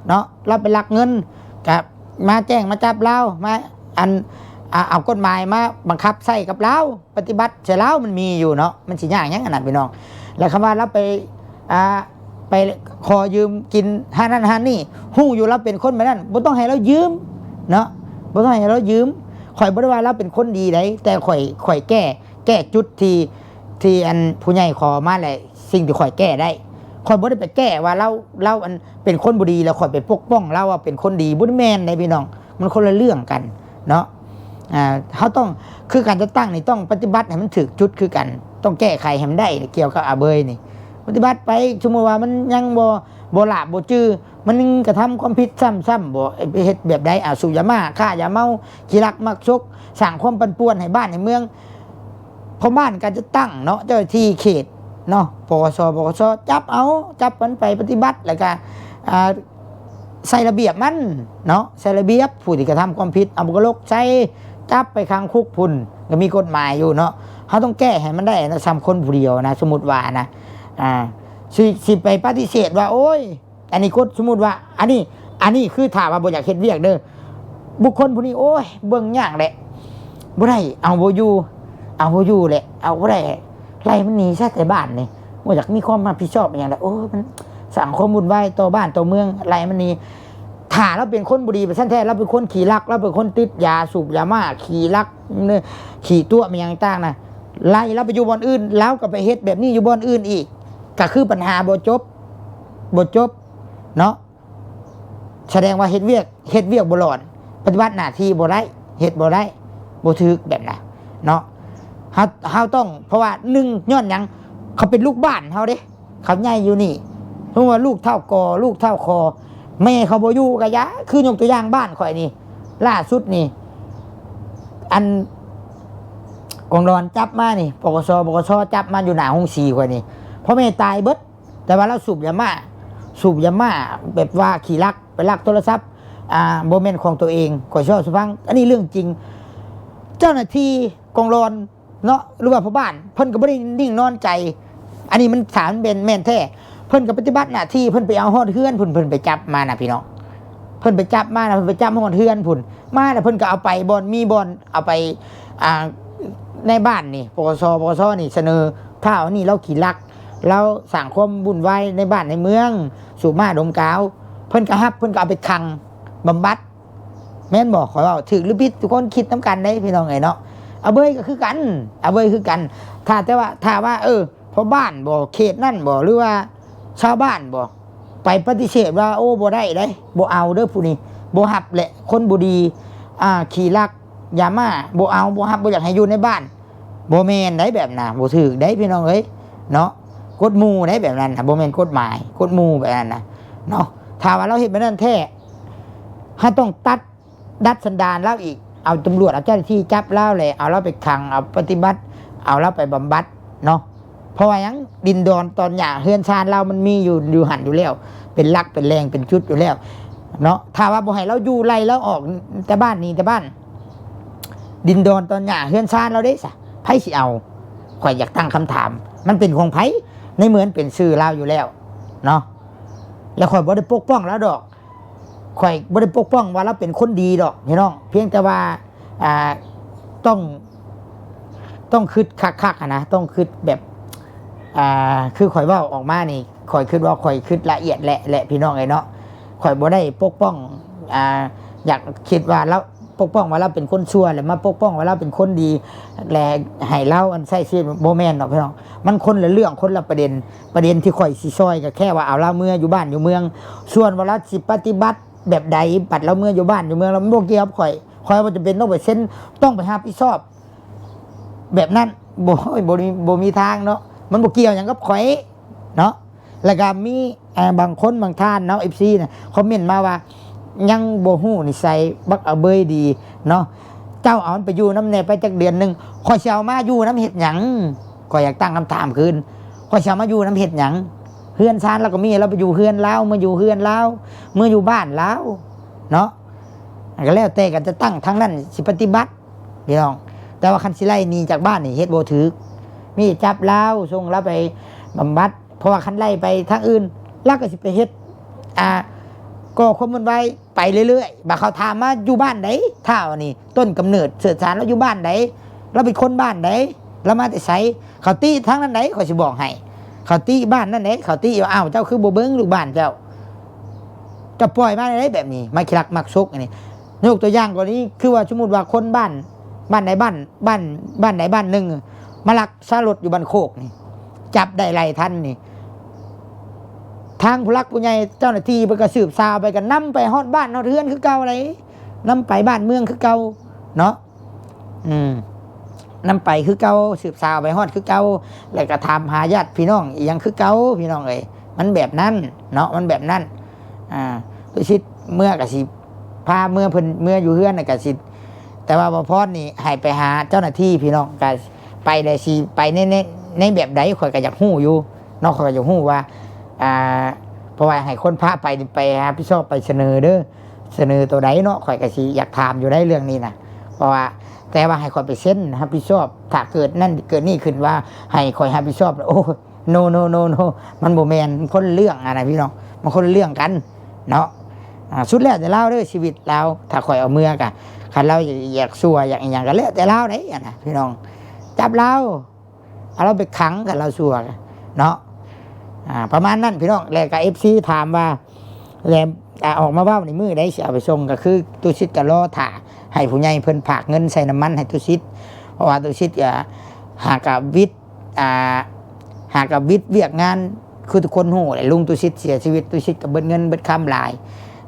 ເນາະ ລາວໄປລັກເງິນກະມາແຈ້ງມາຈັບລາວ ມາ ອັນ ອ່າ ເອົາກົດໝາຍມາບັງຄັບໃຊ້ກັບລາວ ປະຕິບັດໃສ່ລາວ ມັນມີຢູ່ເນາະ ມັນຊິຍາກຫຍັງອັນນັ້ນພີ່ນ້ອງ. ແລ້ວຄຳວ່າລາວໄປ ອ່າ ໄປຂໍຢືມກິນຮ້ານນັ້ນຮ້ານນີ້ ຮູ້ຢູ່ລາວເປັນຄົນແບບນັ້ນ ບໍ່ຕ້ອງໃຫ້ລາວຢືມເນາະ ບໍ່ຕ້ອງໃຫ້ລາວຢືມ. ຂ້ອຍບໍ່ໄດ້ວ່າລາວເປັນຄົນດີໃດ ແຕ່ຂ້ອຍ ຂ້ອຍແກ້ ແກ້ຈຸດທີ່ ທີ່ອັນຜູ້ໃຫຍ່ຂໍມາ ແລະ ສິ່ງທີ່ຂ້ອຍແກ້ໄດ້. ຂ້ອຍບໍ່ໄດ້ໄປແກ້ວ່າລາວ ລາວອັນເປັນຄົນບໍ່ດີ ແລ້ວຂ້ອຍໄປປົກປ້ອງລາວວ່າເປັນຄົນດີ ບໍ່ແມ່ນເດ້ພີ່ນ້ອງ ມັນຄົນລະເລື່ອງກັນເນາະ. ອ່າ ເຮົາຕ້ອງ ຄືການຈັດຕັ້ງນີ້ຕ້ອງປະຕິບັດໃຫ້ມັນຖືກຈຸດຄືກັນ ຕ້ອງແກ້ໄຂໃຫ້ມັນໄດ້ ກ່ຽວກັບອາເບີຍນີ້ ປະຕິບັດໄປ. ສົມມຸດວ່າມັນຍັງບໍ່ ບໍ່ຫຼາບບໍ່ຈື່ ມັນຍັງກະທຳຄວາມຜິດຊ້ຳໆ ບໍ່ ໄປເຮັດແບບໃດ ອາ ສູບຢາມ້າ ຄ້າຢາເມົາ ຂີ້ລັກມັກສົກ ສ້າງຄວາມປັ່ນປ່ວນໃຫ້ບ້ານໃຫ້ເມືອງ. ພໍ່ບ້ານການຈັດຕັ້ງເນາະ ເຈົ້າໜ້າທີ່ເຂດເນາະ ປກສ ປກສ ຈັບເອົາ ຈັບມັນໄປປະຕິບັດ ແລ້ວກະ ອ່າ ໃສ່ລະບຽບມັນເນາະ ໃສ່ລະບຽບຜູ້ທີ່ກະທຳຄວາມຜິດ ເອົາບວກກະໂຫຼກໃສ່ ຈັບໄປຂັງຄຸກພຸ້ນ ກະມີກົດໝາຍຢູ່ເນາະ. ເຮົາຕ້ອງແກ້ໃຫ້ມັນໄດ້ນະ ສ່ຳຄົນຜູ້ດຽວນະ ສົມມຸດວ່ານະ ອ່າ ຊິ ຊິໄປປະຕິເສດວ່າ ໂອ້ຍ ອັນນີ້ກົດ ສົມມຸດວ່າ ອັນນີ້ ອັນນີ້ຄືຖ້າວ່າບໍ່ຢາກເຮັດວຽກເດີ ບຸກຄົນຜູ້ນີ້ ໂອ້ຍ ເບິ່ງຍາກແຫຼະ ບໍ່ໄດ້ ເອົາບໍ່ຢູ່ ເອົາບໍ່ຢູ່ແຫຼະ ເອົາບໍ່ໄດ້ ໄລ່ມັນໜີຊະແຕ່ບ້ານນີ້ ບໍ່ຢາກມີຄວາມຮັບຜິດຊອບອີ່ຫຍັງແຫຼະ ໂອ້ຍ ມັນສ້າງຄວາມວຸ່ນວາຍຕໍ່ບ້ານຕໍ່ເມືອງ ໄລ່ມັນໜີ. ຖ້າລາວເປັນຄົນບໍ່ດີໄປຊັ້ນແທ້ ລາວເປັນຄົນຂີ້ລັກ ລາວເປັນຄົນຕິດຢາ ສູບຢາມ້າ ຂີ້ລັກ ຂີ້ຕົວະ ມີຫຍັງຕ່າງນະ ໄລ່ລາວໄປຢູ່ບ່ອນອື່ນ ລາວກະໄປເຮັດແບບນີ້ຢູ່ບ່ອນອື່ນອີກ ກະຄືປັນຫາບໍ່ຈົບ ບໍ່ຈົບເນາະ. ສະແດງວ່າເຮັດວຽກ ເຮັດວຽກບໍ່ຫຼອນ ປະຕິບັດໜ້າທີ່ບໍ່ໄດ້ ເຮັດບໍ່ໄດ້ ບໍ່ຖືກແບບນັ້ນເນາະ. ເຮົາ ເຮົາຕ້ອງ ເພາະວ່າໜຶ່ງ ຍ້ອນຫຍັງ ເຂົາເປັນລູກບ້ານເຮົາເດ້ ເຂົາໃຫຍ່ຢູ່ນີ້ ສົມມຸດວ່າລູກເຖົ້າກໍ ລູກເຖົ້າຄໍ ແມ່ເຂົາບໍ່ຢູ່ກະຢ່າ ຄືຍົກຕົວຢ່າງບ້ານຂ້ອຍນີ້ ລ່າສຸດນີ້ ອັນກອງດອນຈັບມານີ້ ປກສ ປກສ ຈັບມາຢູ່ໜ້າໂຮງສີຂ້ອຍນີ້ ພໍ່ແມ່ຕາຍເບິດ. ແຕ່ວ່າລາວສູບຢາມ້າ ສູບຢາມ້າແບບວ່າຂີ້ລັກ ໄປລັກໂທລະສັບ ອ່າ ບໍ່ແມ່ນຂອງຕົວເອງ ຂ້ອຍຊິເວົ້າສູ່ຟັງ ອັນນີ້ເລື່ອງຈິງ. ເຈົ້າໜ້າທີ່ກອງດອນເນາະ ຫຼືວ່າພໍ່ບ້ານ ເພິ່ນກະບໍ່ໄດ້ນິ່ງນອນໃຈ ອັນນີ້ມັນ ຖ້າມັນແມ່ນ ແມ່ນແທ້ ເພິ່ນກະປະຕິບັດໜ້າທີ່ ເພິ່ນໄປເອົາຮອດເຮືອນພຸ້ນ ເພິ່ນໄປຈັບມານະພີ່ນ້ອງ ເພິ່ນໄປຈັບມານະ ເພິ່ນໄປຈັບຮອດເຮືອນພຸ້ນ ມາແລ້ວເພິ່ນກະເອົາໄປບ່ອນ ມີບ່ອນເອົາໄປ ອ່າ ໃນບ້ານນີ້ ປກສ ປກສ ນີ້ສະເໜີ ທ້າວອັນນີ້ລາວຂີ້ລັກ ລາວສ້າງຄວາມວຸ່ນວາຍໃນບ້ານໃນເມືອງ ສູບມ້າດົມກາວ ເພິ່ນກະຮັບ ເພິ່ນກະເອົາໄປຂັງບຳບັດ ແມ່ນບໍ່? ຂ້ອຍເວົ້າຖືກຫຼືຜິດ ທຸກຄົນຄິດນຳກັນເດ້ພີ່ນ້ອງເອີຍເນາະ. ອາເບີຍກະຄືກັນ ອາເບີຍຄືກັນ ຖ້າແຕ່ວ່າ ຖ້າວ່າ ເອີ ພໍ່ບ້ານບໍ່ ເຂດນັ້ນບໍ່ ຫຼືວ່າຊາວບ້ານບໍ່ ໄປປະຕິເສດວ່າ ໂອ້ ບໍ່ໄດ້ເດ້ ບໍ່ເອົາເດີຜູ້ນີ້ ບໍ່ຮັບແຫຼະ ຄົນບໍ່ດີ ອ່າ ຂີ້ລັກຢາມ້າ ບໍ່ເອົາ ບໍ່ຮັບ ບໍ່ຢາກໃຫ້ຢູ່ໃນບ້ານ ບໍ່ແມ່ນໄດ໋ ແບບນັ້ນບໍ່ຖືກໄດ໋ພີ່ນ້ອງເອີຍເນາະ. ກົດໝູ່ໄດ໋ ແບບນັ້ນນະ ບໍ່ແມ່ນກົດໝາຍ ກົດໝູ່ແບບນັ້ນນະເນາະ. ຖ້າວ່າລາວເຮັດແບບນັ້ນແທ້ ເຮົາຕ້ອງຕັດ ດັດສັນດານລາວອີກ ເອົາຕຳຫຼວດ ເອົາເຈົ້າໜ້າທີ່ຈັບລາວ ແລະ ເອົາລາວໄປຂັງ ເອົາປະຕິບັດ ເອົາລາວໄປບຳບັດເນາະ. ເພາະວ່າຫຍັງ? ດິນດອນຕອນຫຍ້າເຮືອນຊານລາວມັນມີຢູ່ ຢູ່ຫັ້ນຢູ່ແລ້ວ ເປັນຫຼັກເປັນແຫຼ່ງເປັນຈຸດຢູ່ແລ້ວເນາະ. ຖ້າວ່າບໍ່ໃຫ້ລາວຢູ່ ໄລ່ລາວອອກແຕ່ບ້ານ ໜີແຕ່ບ້ານ ດິນດອນຕອນຫຍ້າເຮືອນຊານລາວເດ້ຊະ ໃຜຊິເອົາ? ຂ້ອຍຢາກຕັ້ງຄຳຖາມ ມັນເປັນຂອງໃຜ? ໃນເມື່ອມັນເປັນຊື່ລາວຢູ່ແລ້ວເນາະ ແລ້ວຂ້ອຍບໍ່ໄດ້ປົກປ້ອງລາວດອກ ຂ້ອຍບໍ່ໄດ້ປົກປ້ອງວ່າລາວເປັນຄົນດີດອກພີ່ນ້ອງ ພຽງແຕ່ວ່າ ອ່າ ຕ້ອງ ຕ້ອງຄຶດຄັກໆຫັ້ນນະ ຕ້ອງຄຶດແບບ ອ່າ ຄືຂ້ອຍເວົ້າອອກມານີ້ ຂ້ອຍຄຶດວ່າຂ້ອຍຄຶດລະອຽດແຫຼະ ແຫຼະ ພີ່ນ້ອງເອີຍເນາະ. ຂ້ອຍບໍ່ໄດ້ປົກປ້ອງ ອ່າ ຢາກຄິດວ່າລາວ ປົກປ້ອງວ່າລາວເປັນຄົນຊົ່ວ ແລ້ວມາປົກປ້ອງວ່າລາວເປັນຄົນດີ ແລະ ໃຫ້ລາວອັນໃຊ້ຊີວິດ ບໍ່ແມ່ນດອກພີ່ນ້ອງ ມັນຄົນລະເລື່ອງ ຄົນລະປະເດັນ. ປະເດັນທີ່ຂ້ອຍຊິຊ່ອຍກະແຄ່ວ່າເອົາລາວເມືອຢູ່ບ້ານຢູ່ເມືອງ ສ່ວນວ່າລາວຊິປະຕິບັດ ແບບໃດ ບັດລາວເມືອຢູ່ບ້ານຢູ່ເມືອງ ລາວບໍ່ກ່ຽວກັບຂ້ອຍ ຂ້ອຍບໍ່ຈຳເປັນຕ້ອງໄປເຊັນ ຕ້ອງໄປຮັບຜິດຊອບແບບນັ້ນ ບໍ່ ບໍ່ມີ ບໍ່ມີທາງເນາະ ມັນບໍ່ກ່ຽວຫຍັງກັບຂ້ອຍເນາະ. ແລ້ວກະມີ ອ່າ ບາງຄົນບາງທ່ານເນາະ ເອັຟຊີ ນະ ຄອມເມັນມາວ່າ ຍັງບໍ່ຮູ້ນິໄສບັກອາເບີຍດີເນາະ ເຈົ້າເອົາມັນໄປຢູ່ນຳແດ່ໄປຈັກເດືອນໜຶ່ງ ຂ້ອຍຊິເອົາມາຢູ່ນຳເຮັດຫຍັງ? ຂ້ອຍຢາກຕັ້ງຄຳຖາມຄືນ ຂ້ອຍຊິເອົາມາຢູ່ນຳເຮັດຫຍັງ? ເຮືອນຊານລາວກະມີ ລາວໄປຢູ່ເຮືອນລາວ ເມືອຢູ່ເຮືອນລາວ ເມືອຢູ່ບ້ານລາວເນາະ ກະແລ້ວແຕ່ການຈັດຕັ້ງທາງນັ້ນຊິປະຕິບັດພີ່ນ້ອງ. ແຕ່ວ່າຄັນຊິໄລ່ໜີຈາກບ້ານນີ້ເຮັດບໍ່ຖືກ ມີແຕ່ຈັບລາວ ສົ່ງລາວໄປບຳບັດ ເພາະວ່າຄັນໄລ່ໄປທາງອື່ນ ລາວກະຊິໄປເຮັດ ອ່າ ກໍ່ຄວາມວຸ່ນວາຍ ໄປເລື້ອຍໆ ບາດເຂົາຖາມມາຢູ່ບ້ານໃດ ທ້າວນີ້ ຕົ້ນກຳເນີດເຊື້ອສານລາວຢູ່ບ້ານໃດ ລາວເປັນຄົນບ້ານໃດ ລາວມາແຕ່ໃສ ເຂົາຕິທາງນັ້ນໃດ ຂ້ອຍຊິບອກໃຫ້ ເຂົາຕິບ້ານນັ້ນເດ້ ເຂົາຕິວ່າ ອ້າວ ເຈົ້າຄືບໍ່ເບິ່ງລູກບ້ານເຈົ້າ ເຈົ້າປ່ອຍມາໄດ້ແບບນີ້ ມາຂີ້ລັກມັກສົກອັນນີ້. ຍົກຕົວຢ່າງກໍນີ້ ຄືວ່າສົມມຸດວ່າຄົນບ້ານ ບ້ານໃດບ້ານ ບ້ານ ບ້ານໃດບ້ານໜຶ່ງ ມາລັກຊາລົດຢູ່ບ້ານໂຄກນີ້ ຈັບໄດ້ໄລ່ທັນນີ້ ທາງຜູ້ຫຼັກຜູ້ໃຫຍ່ເຈົ້າໜ້າທີ່ເພິ່ນກໍສືບສາວໄປ ກໍນຳໄປຮອດບ້ານຮອດເຮືອນຄືເກົ່າເດ້ ນຳໄປບ້ານເມືອງຄືເກົ່າເນາະ. ອືມ ນຳໄປຄືເກົ່າ ສືບສາວໄປຮອດຄືເກົ່າ ແລ້ວກໍຖາມຫາຍາດພີ່ນ້ອງອີ່ຫຍັງຄືເກົ່າ ພີ່ນ້ອງເອີຍ. ມັນແບບນັ້ນເນາະ ມັນແບບນັ້ນ. ອ່າ ຕຸສິດເມືອກໍຊິພາເມືອ ເພິ່ນເມືອຢູ່ເຮືອນນະ ກໍຊິ ແຕ່ວ່າບ່າວພອນນີ້ໃຫ້ໄປຫາເຈົ້າໜ້າທີ່ພີ່ນ້ອງ ກໍໄປແລ້ວຊິໄປໃນ ໃນ ໃນແບບໃດ ຂ້ອຍກໍຢາກຮູ້ຢູ່ເນາະ ຂ້ອຍກໍຢາກຮູ້ວ່າ ອ່າ ເພາະວ່າໃຫ້ຄົນພາໄປນີ້ ໄປຮັບຜິດຊອບ ໄປສະເໜີເດີ ສະເໜີໂຕໃດເນາະ ຂ້ອຍກໍຊິຢາກຖາມຢູ່ໃນເລື່ອງນີ້ນະ. ເພາະວ່າ ແຕ່ວ່າໃຫ້ຂ້ອຍໄປເຊັນຮັບຜິດຊອບ ຖ້າເກີດນັ້ນເກີດນີ້ຂຶ້ນວ່າໃຫ້ຂ້ອຍຮັບຜິດຊອບ ໂອ້ ໂນ ໂນ ໂນ ໂນ ມັນບໍ່ແມ່ນ ມັນຄົນລະເລື່ອງຫັ້ນນະພີ່ນ້ອງ ມັນຄົນລະເລື່ອງກັນເນາະ. ອ່າ ສຸດແລ້ວແຕ່ລາວເດີ ຊີວິດລາວ ຖ້າຂ້ອຍເອົາເມືອກະ ຄັນລາວຢາກຊົ່ວຢາກອີ່ຫຍັງກໍແລ້ວແຕ່ລາວເດ້ຫັ້ນນະພີ່ນ້ອງ ຈັບລາວ ເອົາລາວໄປຂັງ ຄັນລາວຊົ່ວເນາະ. ອ່າ ປະມານນັ້ນພີ່ນ້ອງ. ແລ້ວກໍເອັຟຊີຖາມວ່າ ແລ້ວ ອ່າ ອອກມາເວົ້າໃນມື້ໃດຊິເອົາໄປສົ່ງ ກໍຄືຕຸສິດກໍລໍຖ້າໃຫ້ຜູ້ໃຫຍ່ເພິ່ນຝາກເງິນໃສ່ນ້ຳມັນໃຫ້ຕຸສິດ ເພາະວ່າຕຸສິດກໍຫາກໍວິດ ອ່າ ຫາກໍວິດວຽກງານ ຄືທຸກຄົນຮູ້ແຫຼະ ລຸງຕຸສິດເສຍຊີວິດ ຕຸສິດກໍເບິດເງິນເບິດຄຳຫຼາຍ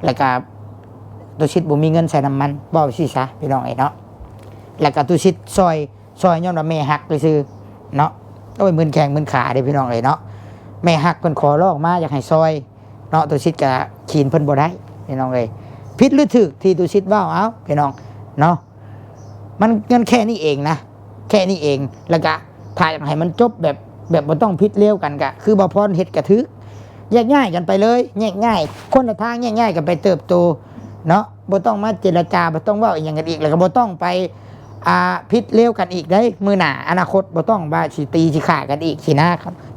ແລ້ວກໍຕຸສິດບໍ່ມີເງິນໃສ່ນ້ຳມັນ ເວົ້າຊີ້ຊະພີ່ນ້ອງເອີຍເນາະ. ແລ້ວກໍຕຸສິດຊ່ອຍ ຊ່ອຍຍ້ອນວ່າແມ່ຮັກຊື່ໆເນາະ. ໂອ້ຍ ມື່ນແຂ້ງມື່ນຂາເດ້ພີ່ນ້ອງເອີຍເນາະ ແມ່ຮັກເພິ່ນຂໍຮ້ອງມາຢາກໃຫ້ຊ່ອຍເນາະ. ຕຸສິດກໍຂີນເພິ່ນບໍ່ໄດ້ພີ່ນ້ອງເອີຍ ຜິດຫຼືຖືກທີ່ຕຸສິດເວົ້າ ເອົ້າ ພີ່ນ້ອງເນາະ. ມັນ ມັນແຄ່ນີ້ເອງນະ ແຄ່ນີ້ເອງ. ແລ້ວກະຖ້າຢາກໃຫ້ມັນຈົບແບບ ແບບບໍ່ຕ້ອງຜິດລຽວກັນ ກະຄືບ່າວພອນເຮັດກະຖືກ ແຍກຍ້າຍກັນໄປເລີຍ ແຍກຍ້າຍ ຄົນລະທາງ ແຍກຍ້າຍກັນໄປເຕີບໂຕເນາະ. ບໍ່ຕ້ອງມາເຈລະຈາ ບໍ່ຕ້ອງເວົ້າອີ່ຫຍັງກັນອີກ ແລ້ວກໍບໍ່ຕ້ອງໄປ ອ່າ ຜິດລຽວກັນອີກເດ້. ມື້ໜ້າອະນາຄົດບໍ່ຕ້ອງວ່າຊິຕີຊິຂ້າກັນອີກຊີ້ນະ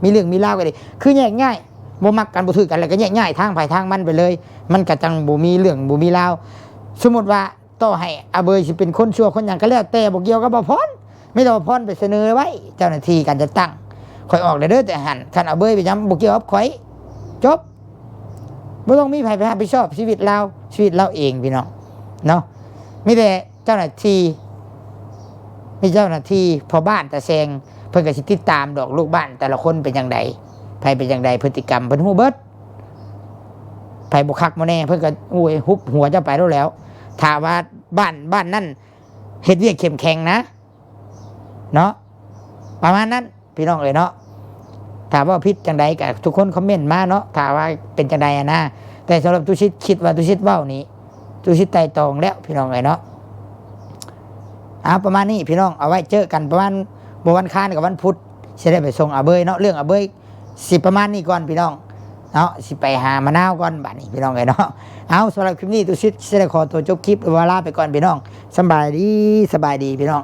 ມີເລື່ອງມີລາວກັນອີກ ຄືແຍກຍ້າຍ ບໍ່ມັກກັນບໍ່ຖືກກັນ ແລ້ວກໍແຍກຍ້າຍ ທາງໃຜທາງມັນໄປເລີຍ ມັນກໍຈັ່ງບໍ່ມີເລື່ອງບໍ່ມີລາວ. ສົມມຸດວ່າ ຕໍ່ໃຫ້ອາເບີຍຊິເປັນຄົນຊົ່ວຄົນຫຍັງກໍແລ້ວແຕ່ ບໍ່ກ່ຽວກັບບ່າວພອນ ມີແຕ່ບ່າວພອນໄປສະເໜີໄວ້ເຈົ້າໜ້າທີ່ການຈັດຕັ້ງ ຂ້ອຍອອກແລ້ວເດີ ແຕ່ຫັ້ນ ຄັນອາເບີຍໄປຫຍັງ ບໍ່ກ່ຽວກັບຂ້ອຍ ຈົບ. ບໍ່ຕ້ອງມີໃຜໄປຮັບຜິດຊອບຊີວິດລາວ ຊີວິດລາວເອງພີ່ນ້ອງເນາະ. ມີແຕ່ເຈົ້າໜ້າທີ່ ມີເຈົ້າໜ້າທີ່ພໍ່ບ້ານຕາແຊງ ເພິ່ນກໍຊິຕິດຕາມດອກ ລູກບ້ານແຕ່ລະຄົນເປັນຈັ່ງໃດ ໃຜເປັນຈັ່ງໃດ ພຶດຕິກຳເພິ່ນຮູ້ເບິດ. ໃຜບໍ່ຄັກບໍ່ແນ່ ເພິ່ນກໍ ໂອ້ຍ ຮຸບຫົວເຈົ້າໄປໂລດແລ້ວ. ຖ້າວ່າບ້ານ ບ້ານນັ້ນເຮັດວຽກເຂັ້ມແຂງນະ ເນາະ ປະມານນັ້ນພີ່ນ້ອງເອີຍເນາະ. ຖ້າເວົ້າຜິດຈັ່ງໃດກໍທຸກຄົນຄອມເມັນມາເນາະ ຖ້າວ່າເປັນຈັ່ງໃດຫັ້ນນະ. ແຕ່ສຳລັບຕຸສິດ ຄິດວ່າຕຸສິດເວົ້ານີ້ ຕຸສິດໄຕ່ຕອງແລ້ວພີ່ນ້ອງເອີຍເນາະ. ເອົາ ປະມານນີ້ພີ່ນ້ອງ ເອົາໄວ້ເຈີກັນປະມານ ບໍ່ວັນຄານກັບວັນພຸດ ຊິໄດ້ໄປສົ່ງອາເບີຍເນາະ. ເລື່ອງອາເບີຍ ຊິປະມານນີ້ກ່ອນພີ່ນ້ອງເນາະ ຊິໄປຫາມະນາວກ່ອນບາດນີ້ພີ່ນ້ອງເອີຍເນາະ. ເອົາ ສຳລັບຄລິບນີ້ ຕຸສິດຊິໄດ້ຂໍຕົວຈົບຄລິບ ແລະ ວ່າລາໄປກ່ອນພີ່ນ້ອງ. ສະບາຍດີ ສະບາຍດີພີ່ນ້ອງ.